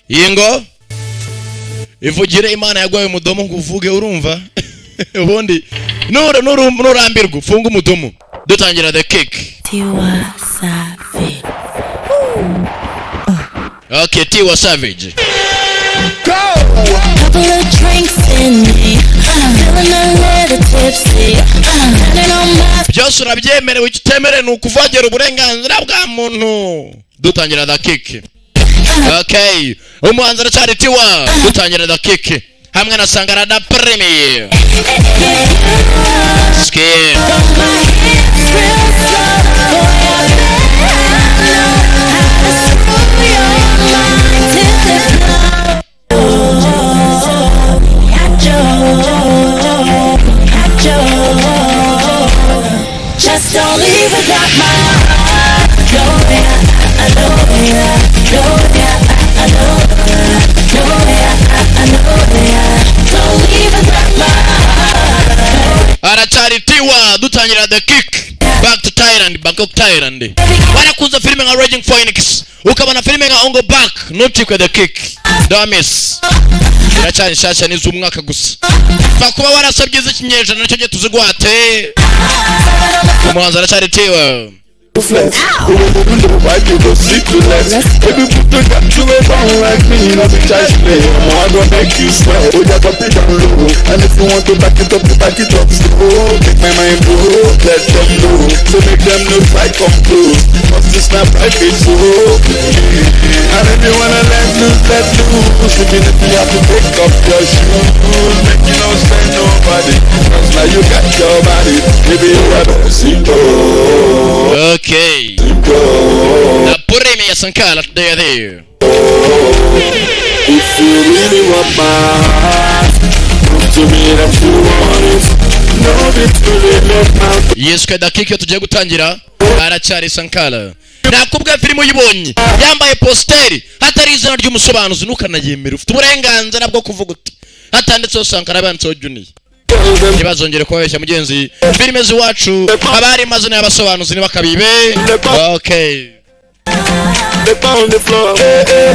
Iyi ngo ivugire. Imana yaguhaye umudomo ngo uvuge, urumva? Ubundi nurambirwa ufunge umudomo. Dutangira The Kick. Tiwa Savage. Okay, Tiwa Savage. Couple of drinks in me, feeling a little tipsy. Turning on my Byose urabyemerewe, icyo utemerewe ni ukuvogera uburenganzira bwa muntu. Dutangira The Kick. Okay, umuhanzi aracyari Tiwa. Dutangira The Kick hamwe na Sankara da Premier Skin. My hips real slow. Boy, I bet I know how to screw your mind till it blows. Got you, got you. Just don't leave without my heart. No, yeah, I know, yeah, no, yeah, I know, no, yeah, I know, yeah. Don't leave without my heart. Aracyari Tiwa. Dutangira The Kick, back to Thailand, Bangkok, Thailand. Warakunze filime nka Raging Phoenix, ukabona filime nka Ong Bak, ntucikwe The Kick. Don't miss, iracyari nshyashya, n'iz'umwaka gusa. Pfa kuba warasabye iz'ikinyejana, nicyo gihe tuziguhate. Umuhanzi aracyari Tiwa. Flex. Why you go see to less? Baby, put the got to it down like me, no be charge play. I'm gonna make you sweat. Oh, yeah, got it down low. And if you want to back it up, you back it up slow. Make my mind blow, let them know. So make them know I come close. 'Cause this not private show. And if you wanna let loose, let loose. Even if you have to take off your shoes. Make you no spend nobody. 'Cause now you got your body. Baby, you have a besito. Okay, the Premier Sankara there there. If you really want my heart, prove to me that you want it. No, it's really love my Yiswe The Kick. Iyo tugiye gutangira aracyari Sankara. Nakubwiye, filime uyibonye yambaye poster hatari izina ry'umusobanuzi, ntukanayemere. Ufite uburenganzira bwo kuvuga uti hatanditseho Sankara, banditseho Junior. Ntibazongere kubabeshya mugenzi, filime z'iwacu haba hari amazina y'abasobanuzi, ntibakabibe. Okay. They on the floor, eh, eh.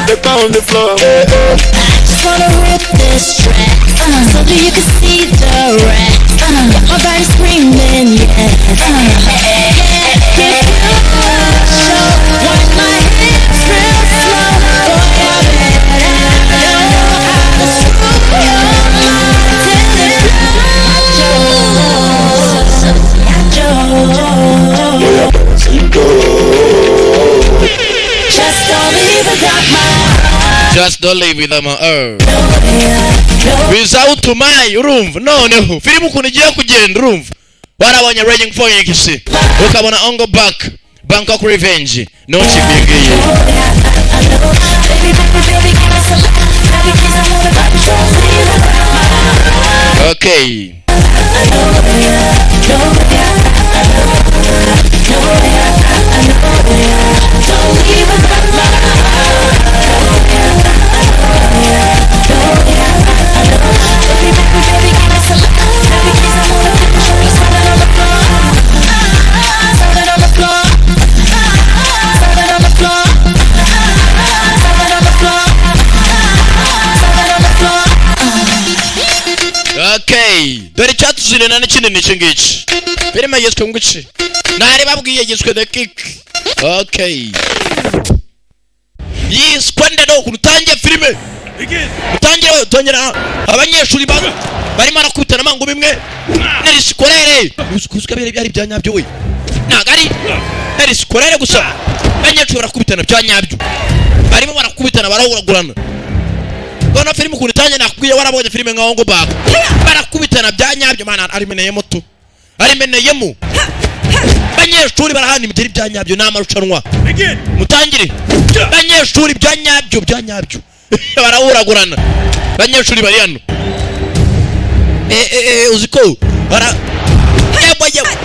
They on the floor, eh, eh. Just wanna rip this track so that you can see the racks. Got my body screaming, yeah. Give you a show. Want my hips real slow. Boy, I bet I know how to screw your mind till it blows. Got you. Besito. Just don't leave without my heart. Just don't leave with them. Oh. Without my, urumva noneho filime ukuntu igiye kugenda? Urumva warabonye Raging Phoenix, ukabona Ong Bak Bangkok Revenge, ntucike iyi ngiyi. Baby, baby, baby, give me some. Baby, please, I wanna don't leave without my Okay. No, yeah, no, yeah, don't leave without my no, yeah, baby, baby, baby, give me some. Baby, please, I wanna slide it on the floor. Slide it on the floor. Slide it on the floor. Slide it on the floor. Slide it on the floor. Okay, dore icyatuzirana n'ikindi ni iki ngiki. Filime yiswe ngo iki? Ntari babwiye, yiswe The Kick. Okay, yiswe nde? No ukuntu utangiye filime, utangire utangira abanyeshuri barimo barakubitana amangu imwe nerisikorere uziko byari bya nyabyo. We, ntabwo ari nerisikorere gusa, abanyeshuri barakubitana bya nyabyo, barimo barakubitana, barahuragurana. Ubona filime ukuntu itangiye? Nakubwiye, warabonye filime nka Ong Bak, barakubitana bya nyabyo. Mana, arimeneyemo tu, arimeneyemo. Abanyeshuri barahana imigeri bya nyabyo, ni amarushanwa. Mutangire banyeshuri, bya nyabyo, bya nyabyo, barahuragurana. Abanyeshuri bari hano. Eh, eh, eh, uzi ko bara, yewe yewe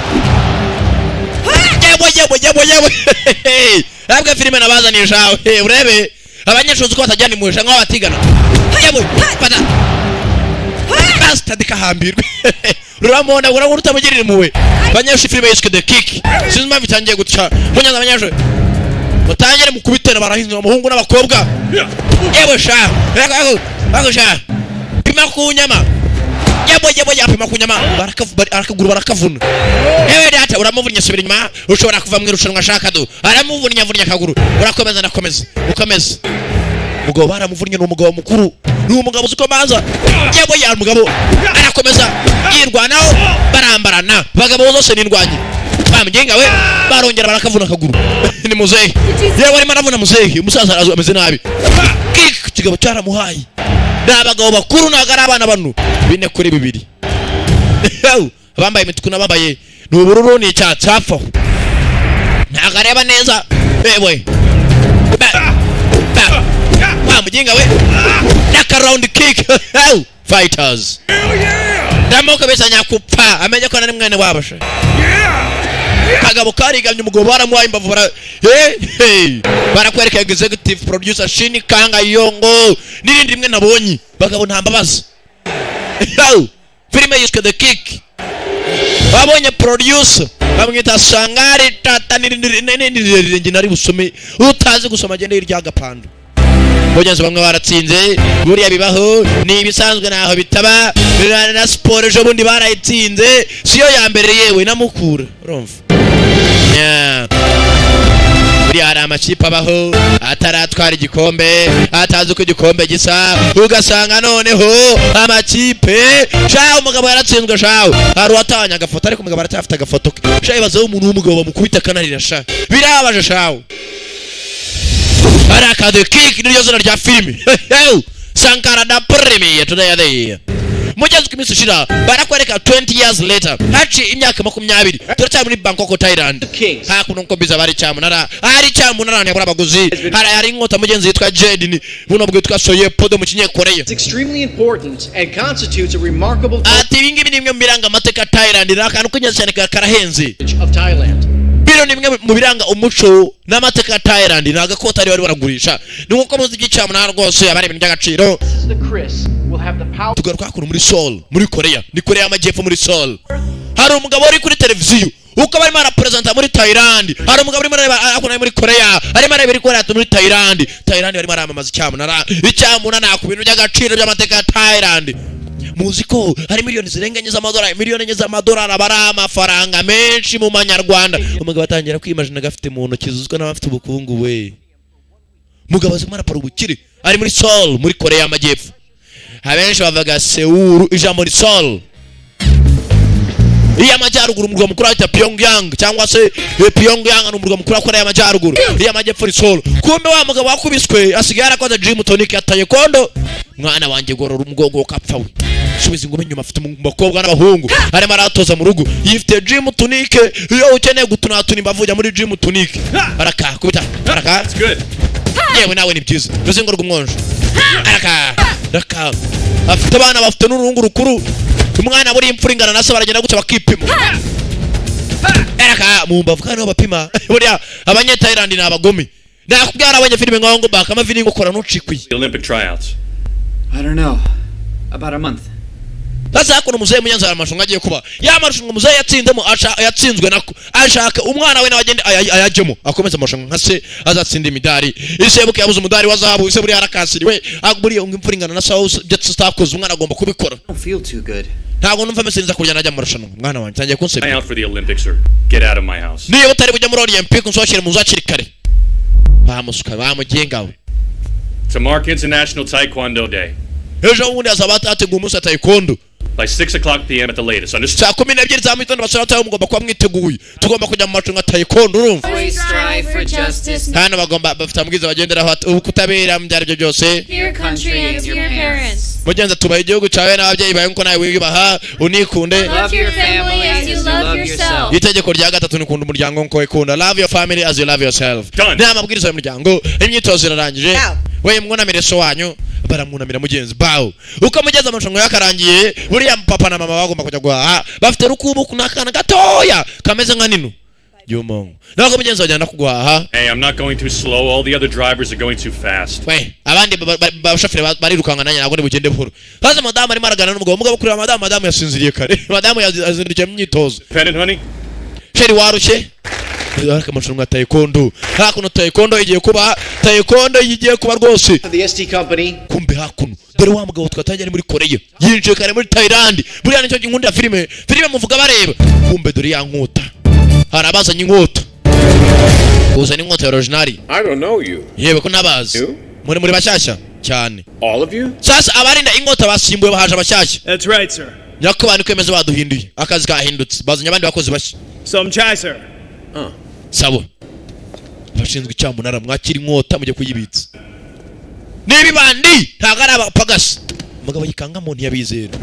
yewe yewe yewe yewe! Ntabwo filime nabazaniye shawe. Urebe abanyeshuri, uzi ko batajyana imuhisha nk'aho batigana. Yewe, fata bastard, kahambirwe ruramubona, urabona utamugirira impuhwe. Abanyeshuri, filime yiswe The Kick, sinzi impamvu itangiye gutya. Munyaza abanyeshuri, mutangire. Mwongere mukubitane. Barahinzwe umuhungu n'abakobwa. Yewe sha, yego sha, pima ku nyama. Yewe, yewe, yapima ku nyama. Arakaguru barakavuna. Yewe data, uramuvunnye, subira inyuma, ushobora kuva mu irushanwa. Shaka do, aramuvunnye, avunnye akaguru. Urakomeza, ndakomeza, ukomeza. Umugabo baramuvunnye, ni umugabo mukuru, ni umugabo uzi ko manza. Yewe ya, umugabo arakomeza yirwanaho, barambarana. Bagabo zose nindwanye, bamugenga we, barongera barakavuna akaguru. Ni muzehe, yewe, arimo aravuna muzehe. Umusaza araza ameze nabi. Kick, ikigabo cyaramuhaye. Ni abagabo bakuru, ntabwo ari abana bano. 4-2, abambaye imituku n'abambaye ni ubururu ni icyatsi hafi aho. Ntabwo areba neza. Yewe, ba ba wa muginga we, naka round kick. Fighters ndamukubisa nyakupfa, amenye ko nari mwene wabo. She kagabo karigamye, umugabo baramuhaye imbavu. Bara hey, hey. Barakwereka executive producer Shini Kanga Yongo n'irindi rimwe nabonye. Bagabo nta mbabazi. Yo! Filime yiswe The Kick, babonye producer bamwita Sangari Tata n'irindi n'irindi rirerire njye nari busome. Utazi gusoma agende hirya y'agapando. Mugenzi, bamwe baratsinze, buriya bibaho, ni ibisanzwe, ntaho bitaba. Na siporo ejo bundi barayitsinze, siyo ya mbere yewe namukura. Urumva? Yeah. Buriya hari amakipe abaho ataratwara igikombe, atazi uko igikombe gisa, ugasanga noneho amakipe shaho umugabo yaratsinzwe. Shaho hari uwatanye agafoto, ariko umugabo aracyafite agafoto ke. Shaho ibazeho umuntu w'umugabo bamukubita akanarira, sha birababaje. Shaho hari aka The Kick, niryo zina rya filimi. Sankara da Premier today. Mugeze uko iminsi ishira, barakwereka 20 years later, haciye imyaka 20, turacyari muri Bangkok, Thailand. Kings. Hakuno nko biza bari cyamunara, hari cyamunara, ntiyabura abaguzi. Hari inkota mugenzi yitwa Jade, buno bwitwa Soye Podo mu Kinyekoreya. It's extremely important and constitutes a remarkable Ati ibi ngibi ni bimwe mu biranga amateka ya Thailand, ni akantu k'ingenzi cyane, karahenze. of Thailand. Bino ni bimwe mu biranga umuco n'amateka ya Thailand, ni agakota bari baragurisha, ni nkuko muzi iby'icyamunara rwose aba ari ibintu by'agaciro. This is the Chris will have the power Tugaruka hakuno muri Seoul, muri Korea, ni Korea y'Amajyepfo, muri Seoul hari umugabo uri kuri televiziyo uko barimo araperezanta muri Thailand. Hari umugabo urimo areba hakuno ari muri Korea, arimo areba iri kubera muri Thailand. Thailand barimo aramamaza icyamunara, icyamunara ku bintu by'agaciro by'amateka ya Thailand. Muzi ko hari miliyoni zirenga enye z'amadolari, miliyoni 4 z'amadolari aba ari amafaranga menshi mu manyarwanda. Umugabo atangira kwimajina agafite mu ntoki, zuzwa n'abafite ubukungu. We mugabo azimo arapara ubukire, ari muri Seoul, muri Korea y'Amajyepfo. Abenshi bavuga Seoul, ijambo ni Seoul iy'amajyaruguru. Umurwa mukuru wahita Pyongyang, cyangwa se Pyongyang ni umurwa mukuru wa Korea y'Amajyaruguru, iy'amajyepfo ni Seoul. Kumbe wa mugabo wakubiswe asigaye yarakoze gym tonic ya taekwondo. Mwana wanjye, gorora umugongo ukapfa we, subiza ingumi inyuma. Afite mu bakobwa n'abahungu arimo aratoza mu rugo, yifite gym tonic. Iyo ukeneye gutunatuna imbavu, ujya muri gym tonic. Araka kubita, araka. It's good. Yewe nawe, ni byiza. Uruzingo rw'umwonjo, araka araka. Afite abana, bafite n'uruhungu rukuru. Umwana buri imfura ingana na se, baragenda gutya bakipima, araka mu mbavu kandi niho bapima. Buriya Abanyetayilandi ni abagome, nakubwira. Abonye filime nkaho ngo bakama filime ukora ntucikwiye. The Olympic tryouts. I don't know. About a month. Sasa hakuno muzehe munyanza hari amarushanwa agiye kuba, ya marushanwa muzehe yatsinzemo, yatsinzwe nako, ashaka umwana we nawe agende ayajyemo, akomeze amarushanwa nka se, azatsinda imidari. Isebuke yabuze umudari wa zahabu, ise buriya yarakasiriwe. Buriya ngo imfura ingana na sawa, ibyo tutakoze umwana agomba kubikora. I don't feel too good. Ntabwo numva meze neza kurya najya mu marushanwa. Mwana wanjye, tangiye Try kunsebya. out for the Olympics or get out of my house. Niba utari bujya muri Olympic, unsohokere mu nzu hakiri kare. Bamusuka bamugenga we. To mark International Taekwondo Day. Ejo bundi hazaba hateguwe umunsi wa taekwondo. By 6 o'clock p.m. at the latest. Understood? Saa 12 za mu gitondo, basore batoya, mugomba kuba mwiteguye, tugomba kujya mu marushanwa ya taekwondo, urumva? Always strive for justice, Hano bagomba bafite amabwiriza bagenderaho, ati, ubu kutabera mu byo aribyo byose. to your country and to your parents. Mugenzi, tubaha igihugu cyawe n'ababyeyi bawe nkuko nawe wiyubaha, unikunde. Love your family as you love yourself. Itegeko rya gatatu ni ukunda umuryango nkuko wikunda, love your family as you love yourself. Done. Ni amabwiriza y'umuryango. Imyitozo irarangije. We mwunamire so wanyu. Baramwunamira mugenzi bawo. Uko mugeze amarushanwa yakarangiye, buriya papa na mama bagomba kujya guhaha, bafite rukubuku n'akana gatoya kameze nka nino y'umungu, ntabwo mugenzi bajyana kuguhaha. Hey, I'm not going too slow. All the other drivers are going too fast. We abandi bashoferi barirukanka, nanjye ntabwo bugende buhoro. Haza madamu arimo araganira n'umugabo, umugabo kureba madamu, madamu yasinziriye kare, madamu yazindukiye mu myitozo. Pennant, honey? Chérie, warushye? Ariko amarushanwa ya taekwondo hakuno, taekwondo igiye kuba, taekwondo igiye kuba rwose. The SD company Kumbe hakuno dore wa mugabo twatangiye ari muri Koreya, yinjiye kare muri Thailand. Buriya nicyo nkundira filime, filime muvuga bareba. Kumbe dore ya nkota, hari abazanye inkota, kuzana inkota ya original. I don't know you. Yewe, ko ntabazi. You? Muri bashyashya cyane. All of you? Sasa abarinda inkota basimbuye, bahaje abashyashya. That's right, sir. Nyakubahwa, niko kwemeza, baduhinduye, akazi kahindutse, bazanye abandi bakozi bashya. Some chai, sir. Sawa, abashinzwe icyamunara mwakira inkota mujye kuyibitsa. Niba ibandi ntabwo ari abapagasi. Umugabo yikangamo, ntiyabizera.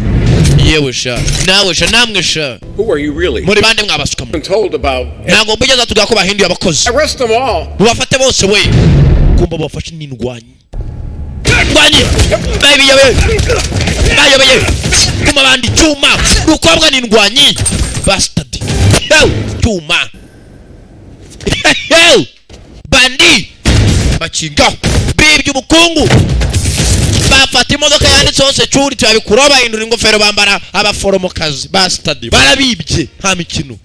Yewe sha, nawe sha, namwe sha. Who are you really? Muri bande mwabasukamo? Been told about. Ntabwo mbugeze tubwira ko bahinduye abakozi. Arrest them all. Mubafate bose we. Kumba bafashe n'indwanyi, ndwanyi bayobeye, bayobeye kuma abandi cyuma. Urukobwa ni indwanyi, bastard. Yewe cyuma, yewe bandi bakingaho bibye ubukungu, bafata imodoka yanditseho security, babikuraho, bahindura ingofero, bambara abaforomokazi. Bastard, barabibye, nta mikino.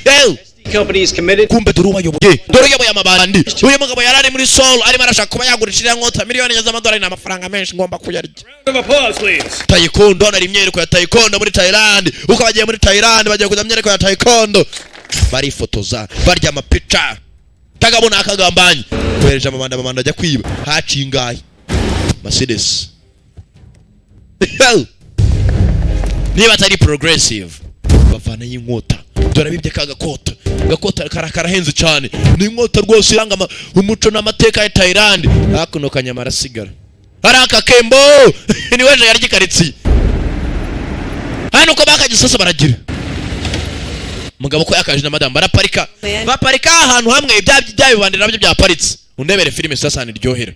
Yewe. Company is committed Kumbe dore ubayoboye, dore uyoboye amabandi. Uyu mugabo yari ari muri Seoul, arimo arashaka kuba yagurisha iriya nkota. Miliyoni 4 z'amadolari ni amafaranga menshi, ngomba kuyarya. Round of applause, please. Taekwondo, nari imyereko ya taekwondo muri Thailand. Uko bagiye muri Thailand, bagiye kujya mu myereko ya taekwondo, barifotoza, barya amapica. Kagabo ni akagambanyi, kohereje amabandi, amabandi ajya kwiba. Haciye ingahe Mercedes niba atari progressive, bavanayo inkota. Dore abibye ka gakota, gakota karahenze cyane, ni inkota rwose iranga umuco n'amateka ya Thailand. Hakuno kanyama arasigara ari aka kembo, niwe je yari gikaritsiye hano. Uko bakagisasa baragira mugabo ko yakaje na madamu, baraparika, baparika ahantu hamwe, bya bibandi nabyo byaparitse. Undebere filime sasa niryohera.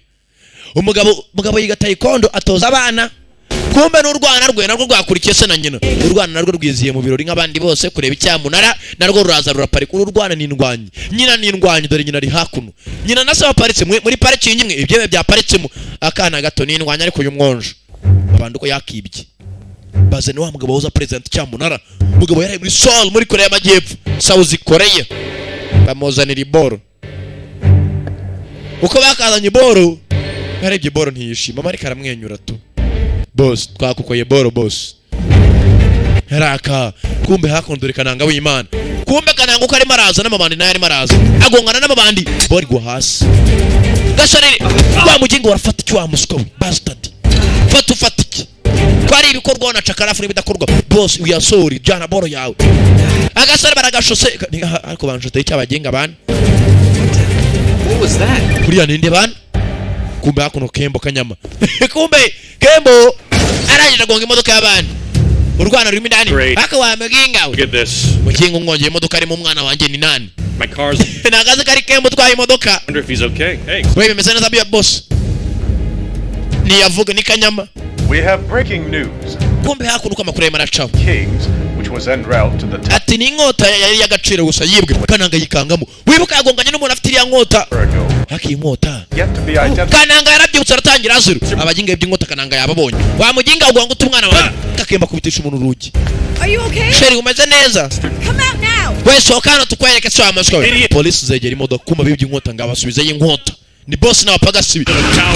Umugabo yiga taekwondo, atoza abana. Kumbe n'urwana rwe narwo rwakurikiye se na nyina. Urwana narwo rwiziye mu birori nk'abandi bose kureba icyamunara, narwo ruraza ruraparika. Uru rwana ni indwanyi, nyina ni indwanyi. Dore nyina ari hakuno, nyina na se baparitse muri parikingi imwe, ibyebe byaparitsemo. Akana gato ni indwanyi, ariko uyu mwonjo abantu uko yakibye. Bazana wa mugabo wahoze perezida cyamunara. Umugabo yari muri Seoul, muri Korea y'Amajyepfo, South Korea. Bamuzanira iboro. Uko bakazanye iboro, yarebye iboro ntiyishima, ariko aramwenyura tu: "Boss, twakukoye boro, boss." Yaraka. Kumbe hakuno dore Kananga w'Imana. Kumbe Kananga uko arimo araza n'amabandi, nayo arimo araza agongana n'amabandi, bori igwa hasi. Gasore wa mugingo, warafata icyo wa muswa we, bastard, fata, ufata iki ko ari ibikorwa na cakarafu n'ibidakorwa. "Boss, we are sorry, jana boro yawe." Agasore baragashose, ariko banshoteye icyabagenga bana. What was that? Kuriya ninde bana? Kumbe hakuno Kembo kanyama, kumbe Kembo arangije agonga imodoka y'abandi, urwana rurimo indani. Great. Aka wa muginga we. Look at this. Muginga, umwongeye imodoka arimo umwana wanjye ni nani? My car's. Nagaze kari Kembo utwaye imodoka. Wonder if he's okay. Hey. We, bimeze neza bya boss? Ntiyavuga, ni kanyama. We have breaking news. Kumbe hakuno uko amakuru arimo aracaho. Kings, which was en route to the Ati ni inkota yari y'agaciro gusa yibwe. Kananga yikangamo, wibuka yagonganye n'umuntu afite iriya nkota. ago. Haki inkota. Yet to be identified. Kananga yarabyutse, aratangira azuru abaginga by'inkota. Kananga yababonye: "Wa muginga, ugwanga uta umwana wawe." Kakemba kubitisha umuntu urugi. Are you okay? Chérie, umeze neza? Come out now! We, sohoka hano tukwereke se wa muswa we. Polisi zegera imodoka, kuma bibye inkota ngo abasubizeyo inkota. Ni boss n'abapagasi.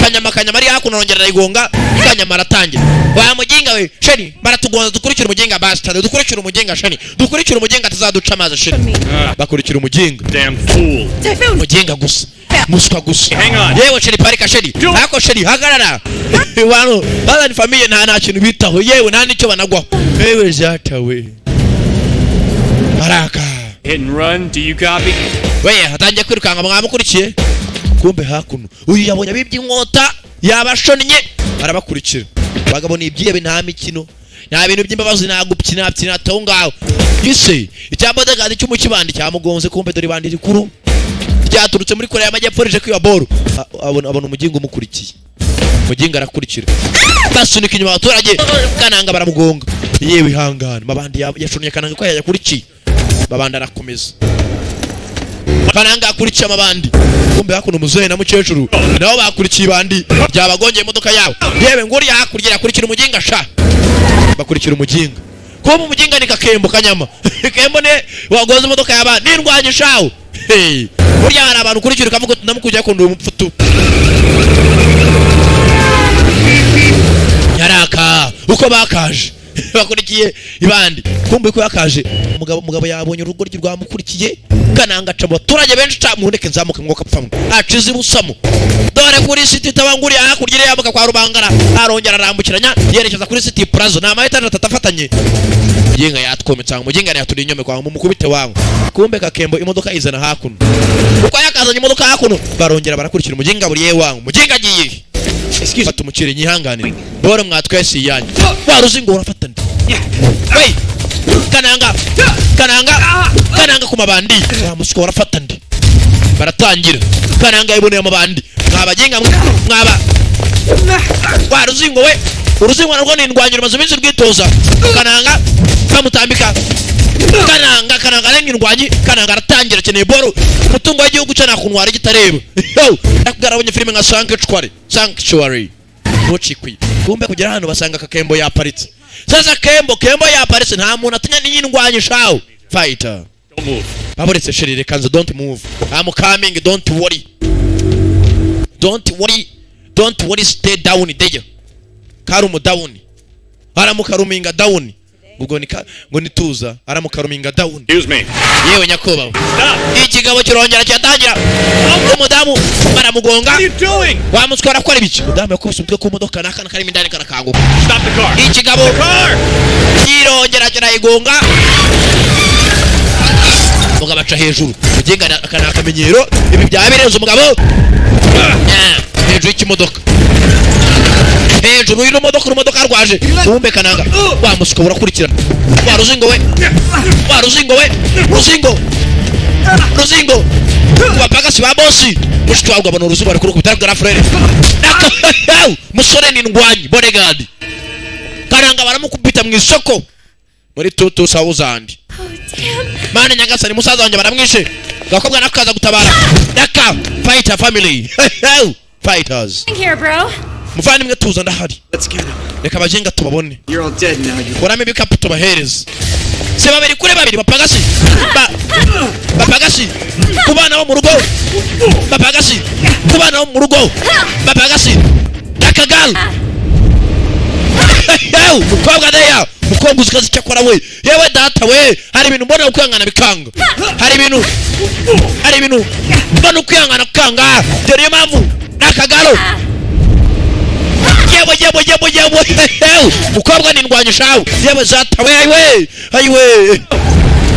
Kanyama, kanyama ari hakuno, arongera arayigonga. Kanyama aratangira: "Wa muginga we, chérie, baratugonza, dukurikira umuginga, bastard, dukurikira umuginga, chérie, dukurikira umuginga, tuzaduca amazi, chérie." Bakurikira umuginga. Damn fool. Typhoon! Umuginga gusa, muswa gusa. Hang on. Yewe chérie, parika chérie, ariko chérie, hagarara. Bantu bazana famille nta kintu bitaho, yewe nta n'icyo banagwaho. Yewe jatawe araka. Hit and run. Do you copy? We, atangiye kwirukanka, mwamukurikiye. Kumbe hakuno uyu yabonye abibye inkota, yabashonnye, arabakurikira. Bagabo ni ibyihebe, nta mikino, nta bintu by'imbabazi, nta gupyina pyina aho ngaho. Ise icya bodyguard cy'umukibandi cyamugonze. Kumbe dore ibandi rikuru ryaturutse muri Korea y'Amajyepfo rije kwiba boro. Abona umugingo umukurikiye, umugingo arakurikira, basunika inyuma abaturage. Kananga baramugonga. Yewe, ihangane. Mabandi yashonnye Kananga ko yayakurikiye. Mabandi arakomeza, Kananga akurikiye amabandi. Kumbe hakuno umuzehe na mukecuru nabo bakurikiye ibandi ryabagongeye imodoka yabo. Yewe, nguriya hakurya akurikira umuginga sha, bakurikira umuginga. Kuba umuginga ni kakembo kanyama, kembo ne wagonze imodoka y'abandi, nindwanye shawo. Hey, burya hari abantu ukurikira ukavuga uti ndamukujya ko ndi umupfutu. Yaraka uko bakaje bakurikiye ibandi, kumbe ko yakaje umugabo yabonye urugo rwe rwamukurikiye. Kananga aca mu baturage benshi, ca muneke nzamuka mwuka pfamwe acize ibusamo. Dore kuri City tabanguriye hakurya yambuka kwa Rubangara, arongera arambukiranya yerekeza kuri City Plaza. Ni ama etaje atatu afatanye. Muginga yatwometse aho, muginga yaturi inyome kwa mumukubite wangu. Kumbe Kakembo imodoka izana hakuno, uko yakazanye imodoka hakuno barongera barakurikira umuginga buriye wangu. Muginga agiye fata umukire, nyihanganire boro mwatwese iyanyu waruzi ngo urafata nde wey. Kananga, Kananga, Kananga ku mabandi wa musiko warafata nde. Baratangira, Kananga yiboneye amabandi. Mwabaginga mwe, mwaba wa ruzingo we, uruzingo narwo ni indwanyi rumaze iminsi rwitoza. Kananga bamutambika, Kananga, Kananga arenga indwanyi. Kananga aratangira, akeneye boro, umutungo w'igihugu cyo nakuntwara igitareba. Yo, ndakubwira, abonye filime nka Sanctuary, Sanctuary ntucikwiye. Kumbe kugera hano basanga Kakembo yaparitse. Sasa Kembo, Kembo yaparitse, nta muntu atinya n'indwanyi shawo fighter. Don't move. Baburetse sheri, reka nze. Don't move, I'm coming, don't worry, don't worry, don't worry, stay down there. Kari umudown, aramukaruminga down, ubwo ni ngo nituza aramukaruminga down. Excuse me. Yewe nyakubahwa. Stop. Ikigabo kirongera kiratangira, umudamu baramugonga. What are you doing? Wa muswa, arakora ibiki? Umudamu yakubise umutwe ku modoka n'akana karimo indani karakanguka. Stop the car. Ikigabo Car! kirongera kirayigonga, umugabo aca hejuru. Mugenga aka ni akamenyero, ibi byaba birenze umugabo. Hejuru y'ikimodoka, hejuru y'urumodoka, urumodoka rwaje. Kumbe Kananga wa musuka urakurikirana wa ruzingo we, wa ruzingo we, ruzingo, ruzingo bapagasi ba bosi. Mushiki wawe abona uruzingo bari kurukubita bwa frere. Musore ni ndwanyi, bodyguard. Kananga baramukubita mu isoko muri 2000. Oh, damn. Mana nyagasani, musaza wanjye baramwishe. Gakobwa nako kaza gutabara daka fighter family fighters. Here, bro. Muvandimwe, tuza, ndahari. Let's get him. Reka abagenga tubabone. You're all dead now, you. Kuramo ibikapu tubahereze. Se babiri kuri babiri, bapagasi ba bapagasi ku bana bo mu rugo, bapagasi ku bana bo mu rugo, bapagasi akagaru. Mukobwa deya, mukobwa uzi kazi icyo akora we. Yewe data we, hari ibintu mbona ukwihangana bikanga, hari ibintu mbona ukwihangana kukanga. Dore niyo mpamvu akagaro. Yewe, yewe, yewe, yewe, mukobwa ni ndwanya shawu. Yewe zata we, ayiwe, ayiwe,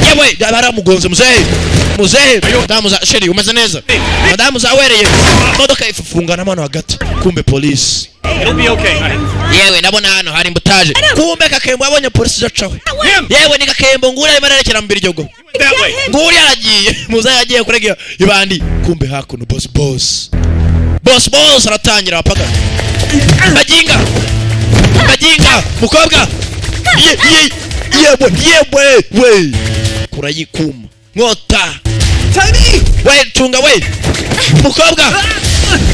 yewe, baramugonze. Muzehe, muzehe, madamu za sheri umeze neza, madamu zawereye imodoka ifungana hano hagati. Kumbe polisi. It'll be okay, honey. Yewe, ndabona hano hari imbutaje. Kumbe Kakembo abonye polisi izacawe. Him! Yewe, ni Kakembo nguri arimo arerekera mu Biryogo. That way. Nguri aragiye, muzehe yagiye kurega ibandi. Kumbe hakuno boss, boss, boss, boss aratangira apaga bajinga, bajinga. Mukobwa ye ye, yewe, yewe we, kurayikuma nkota we, tunga we mukobwa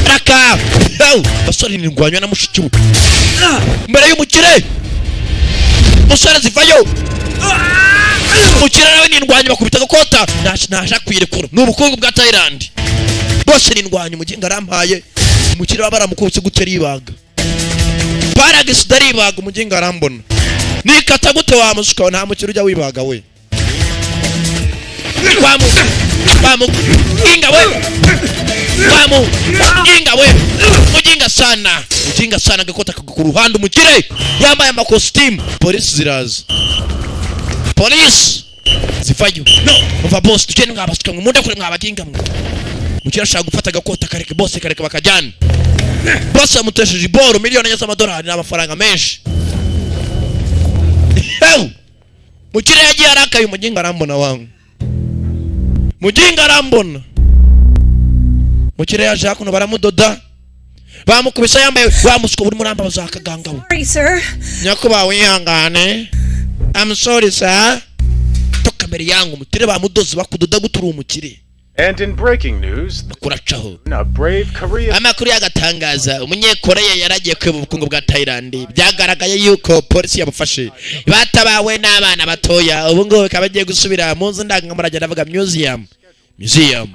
raka. Yaw, basore nirwanywa na mushiki we mbere y'umukire. Musore zivayo, umukire nawe nindwanya, bakubita agakota ntasha kuyirekura. Ni ubukungu bwa Thailand bose nindwanya. Umuginga arampaye, umukire baba baramukubise gute, ribaga paragisida, ribaga. Umuginga arambona nikata gute wa musuka? Nta mukire ujya wibaga we. Wamu wamu ginga we, wamu ginga we, mujinga sana, mujinga sana. Agakota kagwa ku ruhande. Umukire yambaye amakositimu. Polisi ziraza, polisi zivayo. No umva boss, tugende mwabasuka mwe, munda kure mwabaginga mwe. Mukire ashaka gufata agakota, kareke boss, kareke bakajyana. Boss yamutesheje iboro 4 miliyoni z'amadolari, ni amafaranga menshi. Yewe, mukire yagiye arakaye. Umuginga arambona wangu, mujinga arambona. Mukire yaje hakuno, baramudoda, bamukubise yambaye wa musuko uri muramba za kaganga we. Sorry, sir. Nyakubahwa, wihangane, I'm sorry sir. Toka mbere yangu. Mukire bamudoze, bakudoda gute uri umukire? And in breaking news, Kuracaho. a brave Korean Amakuru y'agatangaza: umunyekoreya yaragiye kwiba ubukungu bwa Thailand, byagaragaye yuko polisi yamufashe, batabawe n'abana batoya. Ubu ngubu bikaba bagiye gusubira mu nzu ndangamurage, ndavuga museum. Museum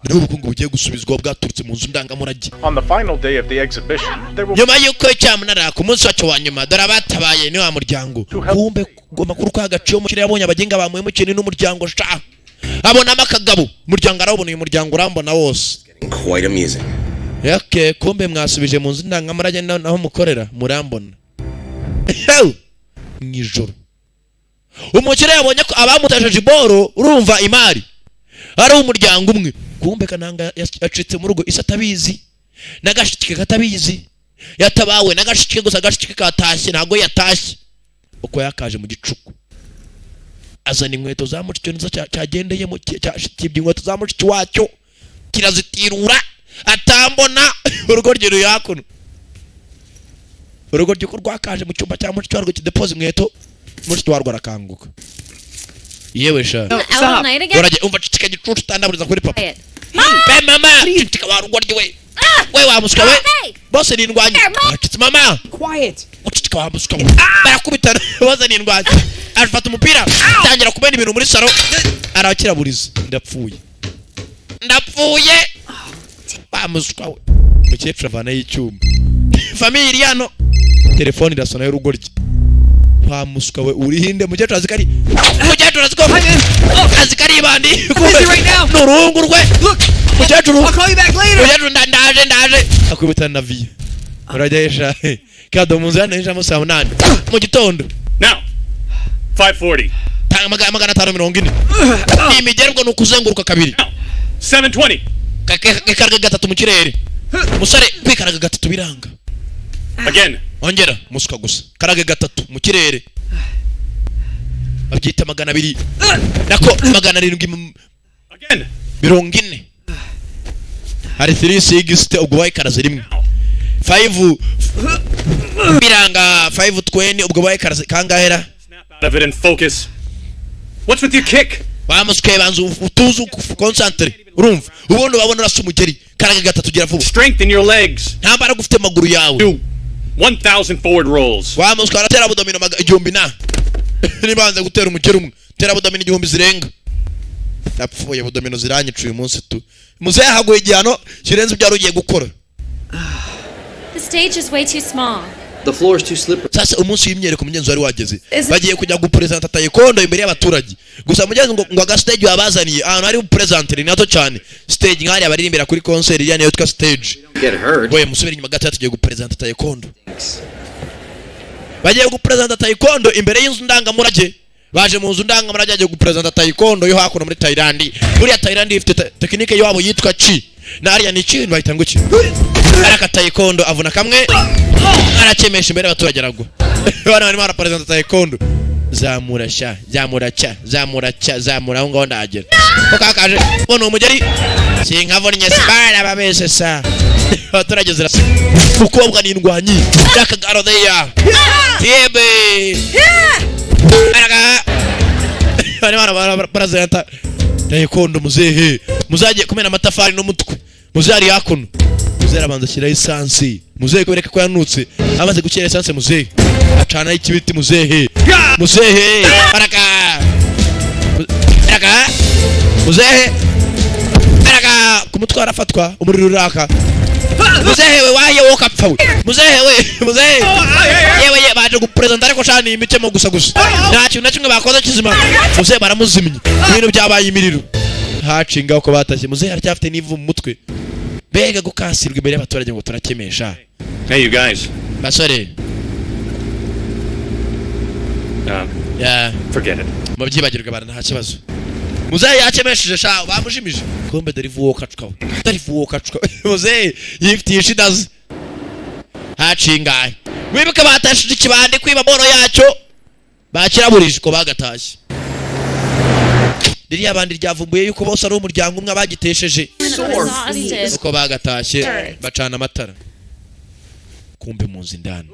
niho ubukungu bugiye gusubizwaho bwaturutse mu nzu ndangamurage. On the final day of the exhibition, there will Nyuma y'uko cyamunara ku munsi wacyo wa nyuma, dore abatabaye ni wa muryango. Kumbe amakuru ko hagaciye umukiriya yabonye abagenga bamuhemukiye n'umuryango sha, abonamo akagabo. Umuryango arawubona, uyu muryango urambona wose. Quite amusing. Okay, kumbe mwasubije mu nzu ndangamurage naho mukorera murambona. Ehew! Mu ijoro umukire yabonye ko abamutesheje iboro, urumva imari ari umuryango umwe. Kumbe Kananga yacitse mu rugo, isi atabizi n'agashiki ke katabizi. Yatabawe n'agashiki ke gusa. Agashiki ke katashye, ntabwo yatashye. Uko yakaje mu gicuku azana inkweto za mushiki we, nizo cyagendeyemo. Cyibye inkweto za mushiki wacyo, kirazitirura atambona. Urugo rye ruri hakuno. Urugo rye uko rwakaje mu cyumba cya mushiki warwo kidepoza inkweto, mushiki warwo arakanguka. Yewe sha! Out all night again? Urajya umva, cicika gicucu, utandaburiza kuri papa. Quiet. Be mama, cicika wa rugo rye we, we wa muswa we. Hey! Bose ni indwanyi. Acitse mama. Quiet. Ucicika wa muswa we, barakubitana, bose ni indwanyi. Afata umupira, atangira kumena ibintu muri salo, arakiraburiza. Ndapfuye, ndapfuye, wa muswa we! Umukecuru avanayo icyuma. Famille iri hano, telefone irasona y'urugo rye. Wa muswa we, urihinde! Mukecuru azi ko ari, mukecuru azi ko ari ibandi. Busy right now. Ni uruhungu rwe. Look. Mukecuru. I'll call you back later. Mukecuru, ndaje, ndaje. Akubitana na viye, urajya kado mu nzu hano hejamo saa 8 mu gitondo. Now, 540. Tanga 540. Ni imigerwa, ni ukuzenguruka kabiri. Now, 720. Ikaraga gatatu mu kirere. Umusore kwikaraga gatatu biranga. Again. Ongera musuka gusa, karaga gatatu mu kirere, babyita 200, nako 700 Again. 40. Hari 360, ubwo wayikaraze rimwe. 5 biranga, 520, ubwo wayikaraze kangahera? Snap out of it and focus. What's with your kick? Bamusukaye, banza utuze, concentre, urumva? Ubundi wabona urasa umugeri. Karaga gatatu, gira vuba. Strength in your legs. Nta mbaraga ufite mu maguru yawe. Do 1,000 forward rolls. Wamuswa, aratera abdomino 1000 na nibanze gutera umugeri umwe, tera abdomino 1000 zirenga. Ndapfuye, abdomino ziranyica uyu munsi tu. Muzehe haguye igihano kirenze ibyo wari ugiye gukora. The stage is way too small. The floor is too slippery. Sasa umunsi w'imyereko mugenzi wari wageze, bagiye kujya gupresenta taekwondo imbere y'abaturage. Gusa mugenzi ngo aga stage babazaniye ahantu hari bupresentire ni hato cyane. Stage nk'ahariya baririmbira kuri concert, iriya niyo yitwa stage. Get hurt. We musubire inyuma gato, tugiye gupresenta taekwondo. Bagiye gupresenta taekwondo imbere y'inzu ndangamurage. Baje mu nzu ndangamurage, bagiye gupresenta taekwondo yo hakuno muri Thailand. Buriya Thailand ifite technique yabo yitwa chi, na hariya ni chi, bahita ngo chi. Araka taekwondo, avuna kamwe, arakemesha imbere y'abaturage, aragwa. Bana barimo barapresenta taekwondo. Zamura sha, zamura cya, zamura cya, zamura aho ngaho, ndahagera ko kakaje. Bona umugeri sinkavunnye, bana babese sa. Abaturage ziraseka. Mukobwa ni indwanyi yakagaro deya tiebe araga. Barimo barazenta taekwondo. Muzehe muzagiye kumena amatafari n'umutwe. Muzehe ari hakuno. Muzehe arabanza ashyiraho esansi. Muzehe kubereka ko yanutse, amaze gushyira esansi, muzehe acanaho ikibiti. Muzehe, muzehe araka, araka, muzehe araka ku mutwe, arafatwa, umuriro uraka. Muzehe we, waye wowe ukapfa we! Muzehe we, muzehe yewe ye! Baje guperezida ariko shani imikemo gusa gusa, nta kintu na kimwe bakoze kizima. Muzehe baramuzimye, ibintu byabaye imiriro. Hacinga uko batashye, muzehe aracyafite n'ivu mu mutwe. Mbega gukasirwa imbere y'abaturage ngo turakemesha! Hey, you guys. Basore. Ya. Forget it. Mubyibagirwe bana, nta kibazo. Muzehe yakemesheje sha, bamujimije. Kumbe dore ivu wowe ukacukawe, dore ivu wowe ukacukawe. Muzehe yifitiye ishida ze. Hacingaye wibuke batashije ikibandi kwiba boro yacyo, bakiraburije uko bagatashye. Ririya bandi ryavumbuye yuko bose ari umuryango umwe abagitesheje. Exhausted. Uko bagatashye bacana amatara, kumbe mu nzu indani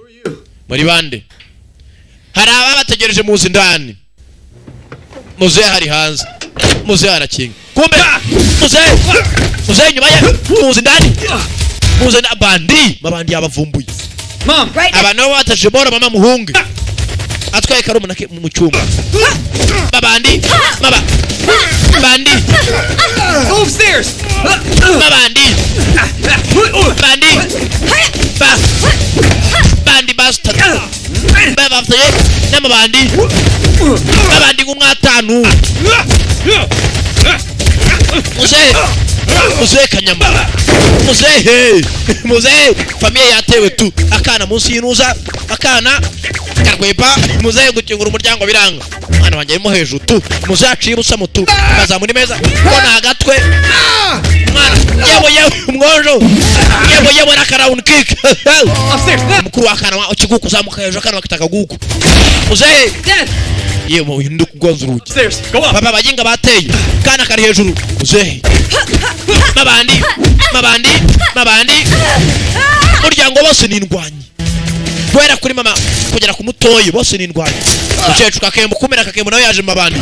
muri bande hari ababategereje mu nzu indani. Muzehe hari hanze, muzehe arakinga. Kumbe muzehe, muzehe inyuma ye mu nzu indani, mu nzu indani bandi mabandi yabavumbuye. Mom! Right Abantu nabo bataje boro. Mama, muhunge! Atwaye karumuna ke mu cyumba. Babandi, baba bandi. Go upstairs. Babandi, bandi, ba bandi bastard babafite n'amabandi, babandi nk'umwatanu. Muzehe, muzehe kanyama, muzehe, muzehe, famille yatewe tu. Akana munsi y'inuza, akana karwepa muzehe gukingura umuryango biranga. Umwana wanjye arimo hejuru tu. Muzehe aciye ubusamo tu, bazamura imeza mbona agatwe mwana. Yewe, yewe, umwojo, yewe, yewe, n'aka round kick. Upstairs. Mukuru w'akana wa ikiguku uzamuka hejuru, akana bakita akaguku. Muzehe. Dad. Yewe, uyu ndi kugonza urugi. Upstairs. Go up. Papa, bajinga bateye, kana kari hejuru. Muzehe, mabandi, mabandi, mabandi, muryango bose ni indwanyi, guhera kuri mama kugera ku mutoyi, bose ni indwanyi. Mukecuru kakembo kumera, kakembo nawe yaje mu mabandi.